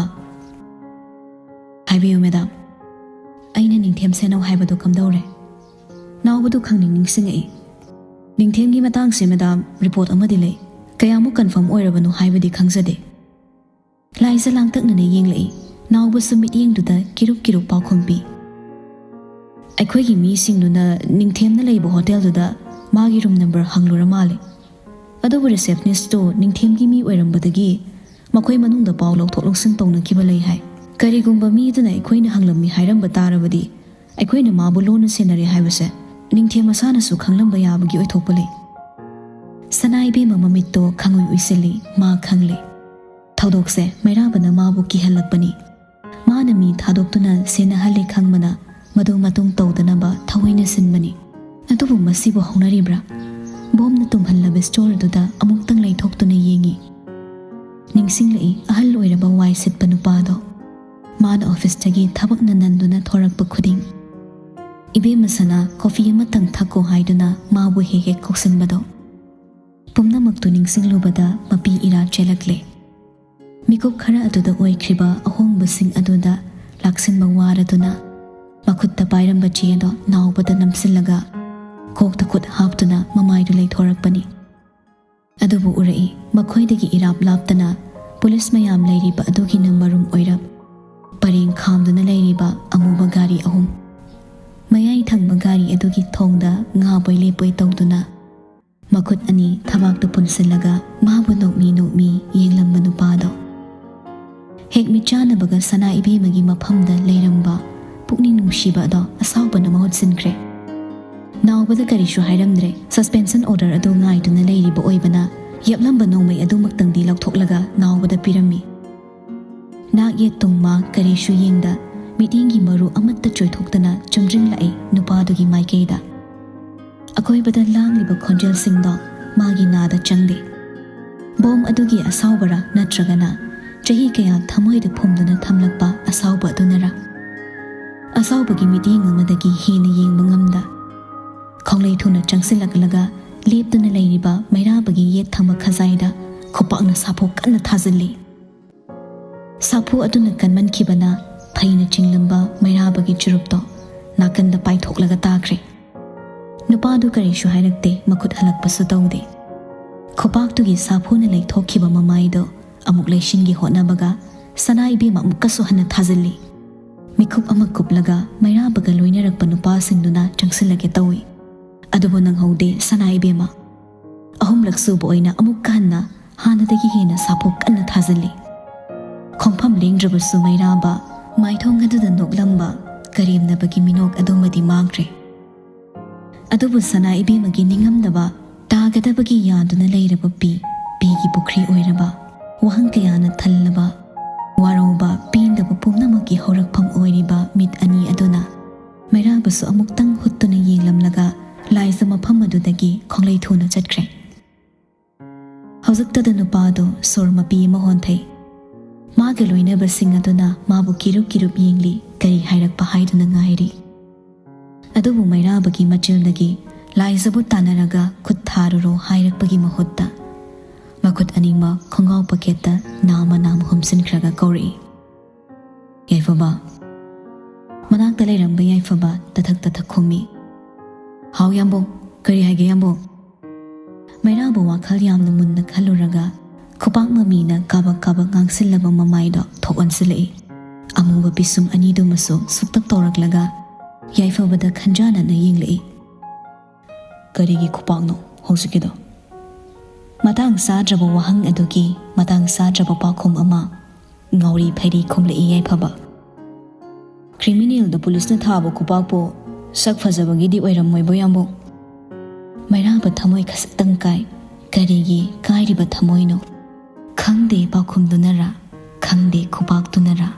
"ꯍꯥꯏꯕꯤꯌꯨ ꯃꯦꯗꯥꯝ"꯫ "ꯑꯩꯅ ꯅꯤꯡꯊꯦꯝ ꯁꯦꯟꯅꯧ ꯍꯥꯏꯕꯗꯨ ꯀꯝꯗꯧꯔꯦ?" ꯅꯥꯎꯕꯗꯨ ꯈꯪꯅꯤꯡ ꯅꯤꯡꯁꯤꯡꯉꯛꯏ꯫ "ꯅꯤꯡꯊꯦꯝꯒꯤ ꯃꯇꯥꯡꯁꯦ ꯃꯦꯗꯥꯝ, ꯔꯤꯄꯣꯔꯠ ꯑꯃꯗꯤ ꯂꯩ꯫ ꯀꯌꯥꯃꯨꯛ ꯀꯟꯐꯥꯔꯝ ꯑꯣꯏꯔꯕꯅꯣ ꯍꯥꯏꯕꯗꯤ ꯈꯪꯖꯗꯦ"꯫ ꯂꯥꯏꯖ ꯂꯥꯡꯇꯛꯅꯅ ꯌꯦꯡꯂꯛꯏ꯫ ꯅꯥꯎꯕꯁꯨ ꯃꯤꯠꯌꯦꯡꯗꯨꯗ ꯀꯤꯔꯨꯞ ꯀꯤꯔꯨꯞ ꯄꯥꯎꯈꯨꯝ ꯄꯤ꯫ "ꯑꯩꯈꯣꯏꯒꯤ ꯃꯤꯁꯤꯡꯗꯨꯅ ꯅꯤꯡꯊꯦꯝꯅ ꯂꯩꯕ ꯍꯣꯇꯦꯜꯗꯨꯗ ꯃꯥꯒꯤ ꯔꯨꯝ ꯅꯝꯕꯔ ꯍꯪꯂꯨꯔ ꯃꯥꯜꯂꯦ꯫ ꯑꯗꯨꯕꯨ ꯔꯤꯁꯦꯞꯁꯅꯤꯁꯇꯨ ꯅꯤꯡꯊꯦꯝꯒꯤ ꯃꯤ ꯑꯣꯏꯔꯝꯕꯗꯒꯤ ꯃꯈꯣꯏ ꯃꯅꯨꯡꯗ ꯄꯥꯎ ꯂꯧꯊꯣꯛ ꯂꯧꯁꯤꯟ ꯇꯧꯅꯈꯤꯕ ꯂꯩ ꯍꯥꯏ꯫ ꯀꯔꯤꯒꯨꯝꯕ ꯃꯤꯗꯨꯅ ꯑꯩꯈꯣꯏꯅ ꯍꯪꯂꯝꯃꯤ ꯍꯥꯏꯔꯝꯕ ꯇꯥꯔꯕꯗꯤ ꯑꯩꯈꯣꯏꯅ ꯃꯥꯕꯨ ꯂꯣꯟꯅ ꯁꯦꯟꯅꯔꯦ ꯍꯥꯏꯕꯁꯦ ꯅꯤꯡꯊꯦꯝ ꯃꯁꯥꯅꯁꯨ ꯈꯪꯂꯝꯕ ꯌꯥꯕꯒꯤ ꯑꯣꯏꯊꯣꯛꯄ ꯂꯩ"꯫ ꯁꯅꯥ ꯏꯕꯦꯝꯃ ꯃꯃꯤꯠꯇꯣ ꯈꯪꯎꯏ ꯎꯏꯁꯤꯜꯂꯤ꯫ ꯃꯥ ꯈꯪꯂꯦ꯫ ꯊꯧꯗꯣꯛꯁꯦ ꯃꯩꯔꯥꯕꯅ ꯃꯥꯕꯨ ꯀꯤꯍꯜꯂꯛꯄꯅꯤ꯫ ꯃꯥꯅ ꯃꯤ ꯊꯥꯗꯣꯛꯇꯨꯅ ꯁꯦꯟꯅꯍꯜꯂꯦ ꯈꯪꯕꯅ ꯃꯗꯨ ꯃꯇꯨꯡ ꯇꯧꯗꯅꯕ ꯊꯑꯣꯏꯅ ꯁꯤꯟꯕꯅꯤ꯫ ꯑꯗꯨꯕꯨ ꯃꯁꯤꯕꯨ ꯍꯧꯅꯔꯤꯕ꯭ꯔꯥ? ꯕꯣꯝꯅ ꯇꯨꯝꯍꯜꯂꯕ ꯁ꯭ꯇꯣꯔꯗꯨꯗ ꯑꯃꯨꯛꯇꯪ ꯂꯩꯊꯣꯛꯇꯨꯅ ꯌꯦꯡꯉꯤ꯫ ꯅꯤꯡꯁꯤꯡꯂꯛꯏ ꯑꯍꯜ ꯑꯣꯏꯔꯕ ꯋꯥꯏ ꯁꯤꯠꯄ ꯅꯨꯄꯥꯗꯣ꯫ ꯃꯥꯅ ꯑꯣꯐꯤꯁꯇꯒꯤ ꯊꯕꯛꯅ ꯅꯟꯗꯨꯅ ꯊꯣꯔꯛꯄ ꯈꯨꯗꯤꯡ, "ꯏꯕꯦꯝꯃ ꯁꯅꯥ, ꯀꯣꯐꯤ ꯑꯃꯇꯪ ꯊꯛꯀꯣ" ꯍꯥꯏꯗꯨꯅ ꯃꯥꯕꯨ ꯍꯦꯛ ꯍꯦꯛ ꯀꯧꯁꯤꯟꯕꯗꯣ꯫ ꯄꯨꯝꯅꯃꯛꯇꯨ ꯅꯤꯡꯁꯤꯡꯂꯨꯕꯗ ꯃꯄꯤ ꯏꯔꯥ ꯆꯦꯜꯂꯛꯂꯦ꯫ ꯃꯤꯀꯨꯞ ꯈꯔ ꯑꯗꯨꯗ ꯑꯣꯏꯈ꯭ꯔꯤꯕ ꯑꯍꯣꯡꯕꯁꯤꯡ ꯑꯗꯨꯗ ꯂꯥꯛꯁꯤꯟꯕ ꯋꯥꯔꯗꯨꯅ ꯃꯈꯨꯠꯇ ꯄꯥꯏꯔꯝꯕ ꯆꯦ ꯑꯗꯣ ꯅꯥꯎꯕꯗ ꯅꯝꯁꯤꯜꯂꯒ ꯀꯣꯛꯇ ꯈꯨꯠ ꯍꯥꯞꯇꯨꯅ ꯃꯃꯥꯏꯗꯨ ꯂꯩꯊꯣꯔꯛꯄꯅꯤ꯫ ꯑꯗꯨꯕꯨ ꯎꯔꯛꯏ, ꯃꯈꯣꯏꯗꯒꯤ ꯏꯔꯥꯞ ꯂꯥꯞꯇꯅ ꯄꯨꯂꯤꯁ ꯃꯌꯥꯝ ꯂꯩꯔꯤꯕ ꯑꯗꯨꯒꯤꯅ ꯃꯔꯨꯝ ꯑꯣꯏꯔꯞ ꯄꯔꯦꯡ ꯈꯥꯝꯗꯨꯅ ꯂꯩꯔꯤꯕ ꯑꯃꯨꯕ ꯒꯥꯔꯤ ꯑꯍꯨꯝ꯫ ꯃꯌꯥꯏ ꯊꯪꯕ ꯒꯥꯔꯤ ꯑꯗꯨꯒꯤ ꯊꯣꯡꯗ ꯉꯥꯕꯣꯏ ꯂꯦꯞꯄꯣꯏ ꯇꯧꯗꯨꯅ ꯃꯈꯨꯠ ꯑꯅꯤ ꯊꯕꯥꯛꯇ ꯄꯨꯟꯁꯤꯜꯂꯒ ꯃꯥꯕꯨ ꯅꯣꯛꯃꯤ ꯅꯣꯛꯃꯤ ꯌꯦꯡꯂꯝꯕ ꯅꯨꯄꯥꯗꯣ꯫ ꯍꯦꯛ ꯃꯤꯠꯆꯥꯟꯅꯕꯒ ꯁꯅꯥ ꯏꯕꯦꯝꯃꯒꯤ ꯃꯐꯝꯗ ꯂꯩꯔꯝꯕ ꯄꯨꯛꯅꯤꯡ ꯅꯨꯡꯁꯤꯕ ꯑꯗꯣ ꯑꯁꯥꯎꯕꯅ ꯃꯍꯨꯠ ꯁꯤꯟꯈ꯭ꯔꯦ꯫ ꯅꯥꯎꯕꯗ ꯀꯔꯤꯁꯨ ꯍꯥꯏꯔꯝꯗ꯭ꯔꯦ꯫ ꯁꯁꯄꯦꯟꯁꯟ ꯑꯣꯔꯗꯔ ꯑꯗꯨ ꯉꯥꯏꯗꯨꯅ ꯂꯩꯔꯤꯕ ꯑꯣꯏꯕꯅ ꯌꯦꯞꯂꯝꯕ ꯅꯣꯡꯃꯩ ꯑꯗꯨꯃꯛꯇꯪꯗꯤ ꯂꯧꯊꯣꯛꯂꯒ ꯅꯥꯎꯕꯗ ꯄꯤꯔꯝꯃꯤ꯫ ꯅꯥꯛ ꯌꯦꯠ ꯇꯨꯡ ꯃꯥꯡ ꯀꯔꯤꯁꯨ ꯌꯦꯡꯗ ꯃꯤꯠꯌꯦꯡꯒꯤ ꯃꯔꯨ ꯑꯃꯠꯇ ꯆꯣꯏꯊꯣꯛꯇꯅ ꯆꯨꯝꯗ꯭ꯔꯤꯡꯂꯛꯏ ꯅꯨꯄꯥꯗꯨꯒꯤ ꯃꯥꯏꯀꯩꯗ꯫ ꯑꯀꯣꯏꯕꯗ ꯂꯥꯡꯂꯤꯕ ꯈꯣꯟꯖꯦꯜꯁꯤꯡꯗꯣ ꯃꯥꯒꯤ ꯅꯥꯗ ꯆꯪꯗꯦ꯫ ꯕꯣꯝ ꯑꯗꯨꯒꯤ ꯑꯁꯥꯎꯕꯔꯥ ꯅꯠꯇ꯭ꯔꯒꯅ ꯆꯍꯤ ꯀꯌꯥ ꯊꯃꯣꯏꯗ ꯐꯨꯝꯗꯨꯅ ꯊꯝꯂꯛꯄ ꯑꯁꯥꯎꯕ ꯑꯗꯨꯅꯔꯥ? ꯑꯁꯥꯎꯕꯒꯤ ꯃꯤꯠꯌꯦꯡ ꯑꯃꯗꯒꯤ ꯍꯦꯟꯅ ꯌꯦꯡꯕ ꯉꯝꯗ ꯈꯣꯡꯂꯩ ꯊꯨꯅ ꯆꯪꯁꯤꯜꯂꯛꯂꯒ ꯂꯦꯞꯇꯨꯅ ꯂꯩꯔꯤꯕ ꯃꯩꯔꯥꯕꯒꯤ ꯌꯦꯠ ꯊꯪꯕ ꯈꯖꯥꯏꯗ ꯈꯨꯄꯥꯛꯅ ꯁꯥꯐꯨ ꯀꯟꯅ ꯊꯥꯖꯤꯜꯂꯤ꯫ ꯁꯥꯐꯨ ꯑꯗꯨꯅ ꯀꯟꯃꯟꯈꯤꯕꯅ ꯐꯩꯅ ꯆꯤꯡꯂꯝꯕ ꯃꯩꯔꯥꯕꯒꯤ ꯆꯨꯔꯨꯞꯇꯣ ꯅꯥꯀꯟꯗ ꯄꯥꯏꯊꯣꯛꯂꯒ ꯇꯥꯈ꯭ꯔꯦ꯫ ꯅꯨꯄꯥꯗꯨ ꯀꯔꯤꯁꯨ ꯍꯥꯏꯔꯛꯇꯦ, ꯃꯈꯨꯠ ꯍꯜꯂꯛꯄꯁꯨ ꯇꯧꯗꯦ꯫ ꯈꯨꯄꯥꯛꯇꯨꯒꯤ ꯁꯥꯐꯨꯅ ꯂꯩꯊꯣꯛꯈꯤꯕ ꯃꯃꯥꯏꯗꯣ ꯑꯃꯨꯛ ꯂꯩꯁꯤꯟꯒꯦ ꯍꯣꯠꯅꯕꯒ ꯁꯅꯥ ꯏꯕꯦꯝꯃ ꯑꯃꯨꯛꯀꯁꯨ ꯍꯟꯅ ꯊꯥꯖꯤꯜꯂꯤ꯫ ꯃꯤꯀꯨꯞ ꯑꯃ ꯀꯨꯞꯂꯒ ꯃꯩꯔꯥꯕꯒ ꯂꯣꯏꯅꯔꯛꯄ ꯅꯨꯄꯥꯁꯤꯡꯗꯨꯅ ꯆꯪꯁꯤꯜꯂꯒꯦ ꯇꯧꯏ꯫ ꯑꯗꯨꯕꯨ ꯅꯪꯍꯧꯗꯦ ꯁꯅꯥ ꯏꯕꯦꯝꯃ꯫ ꯑꯍꯨꯝꯂꯛ ꯁꯨꯕ ꯑꯣꯏꯅ ꯑꯃꯨꯛꯀ ꯍꯟꯅ ꯍꯥꯟꯅꯗꯒꯤ ꯍꯦꯟꯅ ꯁꯥꯐꯨ ꯀꯟꯅ ꯊꯥꯖꯤꯜꯂꯤ꯫ ꯈꯣꯡꯐꯝ ꯂꯦꯡꯗ꯭ꯔꯕꯁꯨ ꯃꯩꯔꯥꯕ ꯃꯥꯏꯊꯣꯡ ꯑꯗꯨꯗ ꯅꯣꯛꯂꯝꯕ ꯀꯔꯦꯝꯅꯕꯒꯤ ꯃꯤꯅꯣꯛ ꯑꯗꯨꯃꯗꯤ ꯃꯥꯡꯈ꯭ꯔꯦ꯫ ꯑꯗꯨꯕꯨ ꯁꯅꯥ ꯏꯕꯦꯝꯃꯒꯤ ꯅꯤꯡꯉꯝꯗꯕ ꯇꯥꯒꯗꯕꯒꯤ ꯌꯥꯗꯨꯅ ꯂꯩꯔꯕ ꯄꯤ, ꯄꯤꯒꯤ ꯄꯨꯈ꯭ꯔꯤ ꯑꯣꯏꯔꯕ, ꯋꯥꯍꯪ ꯀꯌꯥꯅ ꯊꯜꯂꯕ, ꯋꯥꯔꯧꯕ, ꯄꯦꯟꯗꯕ ꯄꯨꯝꯅꯃꯛꯀꯤ ꯍꯧꯔꯛꯐꯝ ꯑꯣꯏꯔꯤꯕ ꯃꯤꯠ ꯑꯅꯤ ꯑꯗꯨꯅ ꯃꯩꯔꯥꯕꯁꯨ ꯑꯃꯨꯛꯇꯪ ꯍꯨꯠꯇꯨꯅ ꯌꯦꯡꯂꯝꯂꯒ ꯂꯥꯏꯖ ꯃꯐꯝ ꯑꯗꯨꯗꯒꯤ ꯈꯣꯡꯂꯩ ꯊꯨꯅ ꯆꯠꯈ꯭ꯔꯦ꯫ ꯍꯧꯖꯤꯛꯇꯗ ꯅꯨꯄꯥꯗꯣ ꯁꯣꯔ ꯃꯄꯤ ꯑꯃ ꯍꯣꯟꯊꯩ꯫ ꯃꯥꯒ ꯂꯣꯏꯅꯕꯁꯤꯡ ꯑꯗꯨꯅ ꯃꯥꯕꯨ ꯀꯤꯔꯨꯞ ꯀꯤꯔꯨꯞ ꯌꯦꯡꯂꯤ, ꯀꯔꯤ ꯍꯥꯏꯔꯛꯄ ꯍꯥꯏꯗꯨꯅ ꯉꯥꯏꯔꯤ꯫ ꯑꯗꯨꯕꯨ ꯃꯩꯔꯥꯕꯒꯤ ꯃꯆꯤꯜꯗꯒꯤ ꯂꯥꯏꯖꯕꯨ ꯇꯥꯟꯅꯔꯒ ꯈꯨꯠ ꯊꯥꯔꯨꯔꯣ ꯍꯥꯏꯔꯛꯄꯒꯤ ꯃꯍꯨꯠꯇ ꯃꯈꯨꯠ ꯑꯅꯤꯃꯛ ꯈꯣꯡꯒꯥꯎ ꯄꯀꯦꯠꯇ ꯅꯥꯝꯃ ꯅꯥꯝꯃ ꯍꯨꯝꯖꯤꯟꯈ꯭ꯔꯒ ꯀꯧꯔꯛꯏ, "ꯌꯥꯏꯐꯕ, ꯃꯅꯥꯛꯇ ꯂꯩꯔꯝꯕ ꯌꯥꯏꯐꯕ ꯇꯊꯛ ꯇꯊꯛ ꯈꯨꯝꯃꯤ꯫ "ꯍꯥꯎ ꯌꯥꯝꯕꯨꯡ, ꯀꯔꯤ ꯍꯥꯏꯒꯦ ꯌꯥꯝꯕꯨꯡ?" ꯃꯩꯔꯥꯕ ꯋꯥꯈꯜ ꯌꯥꯝꯅ ꯃꯨꯟꯅ ꯈꯜꯂꯨꯔꯒ ꯈꯨꯄꯥꯛ ꯃꯃꯤꯅ ꯀꯥꯕꯛ ꯀꯥꯕꯛ ꯉꯥꯡꯁꯤꯜꯂꯕ ꯃꯃꯥꯏꯗꯣ ꯊꯣꯛ ꯑꯣꯟꯁꯤꯜꯂꯛꯏ꯫ ꯑꯃꯨꯕ ꯄꯤꯁꯨꯝ ꯑꯅꯤꯗꯨꯃꯁꯨ ꯁꯨꯛꯇꯛ ꯇꯧꯔꯛꯂꯒ ꯌꯥꯏꯐꯕꯗ ꯈꯟꯖꯥꯅꯅ ꯌꯦꯡꯂꯛꯏ꯫ "ꯀꯔꯤꯒꯤ ꯈꯨꯄꯥꯛꯅꯣ ꯍꯧꯖꯤꯛꯀꯤꯗꯣ?" ꯃꯇꯥꯡ ꯆꯥꯗ꯭ꯔꯕ ꯋꯥꯍꯪ ꯑꯗꯨꯒꯤ ꯃꯇꯥꯡ ꯆꯥꯗ꯭ꯔꯕ ꯄꯥꯎꯈꯨꯝ ꯑꯃ ꯉꯥꯎꯔꯤ ꯐꯩꯔꯤ ꯈꯨꯝꯂꯛꯏ ꯌꯥꯏꯐꯕ꯫ "ꯀ꯭ꯔꯤꯃꯤꯅꯦꯜꯗ ꯄꯨꯂꯤꯁꯅ ꯊꯥꯕ ꯈꯨꯄꯥꯛꯄꯨ ꯁꯛ ꯐꯖꯕꯒꯤꯗꯤ ꯑꯣꯏꯔꯝꯃꯣꯏꯕꯣ ꯌꯥꯝꯕꯨꯡ?" ꯃꯩꯔꯥꯕ ꯊꯃꯣꯏ ꯈꯖꯤꯛꯇꯪ ꯀꯥꯏ꯫ ꯀꯔꯤꯒꯤ ꯀꯥꯏꯔꯤꯕ ꯊꯃꯣꯏꯅꯣ? ꯈꯪꯗꯦ ꯄꯥꯎꯈꯨꯝꯗꯨꯅꯔꯥ, ꯈꯪꯗꯦ ꯈꯨꯄꯥꯛꯇꯨꯅꯔꯥ꯫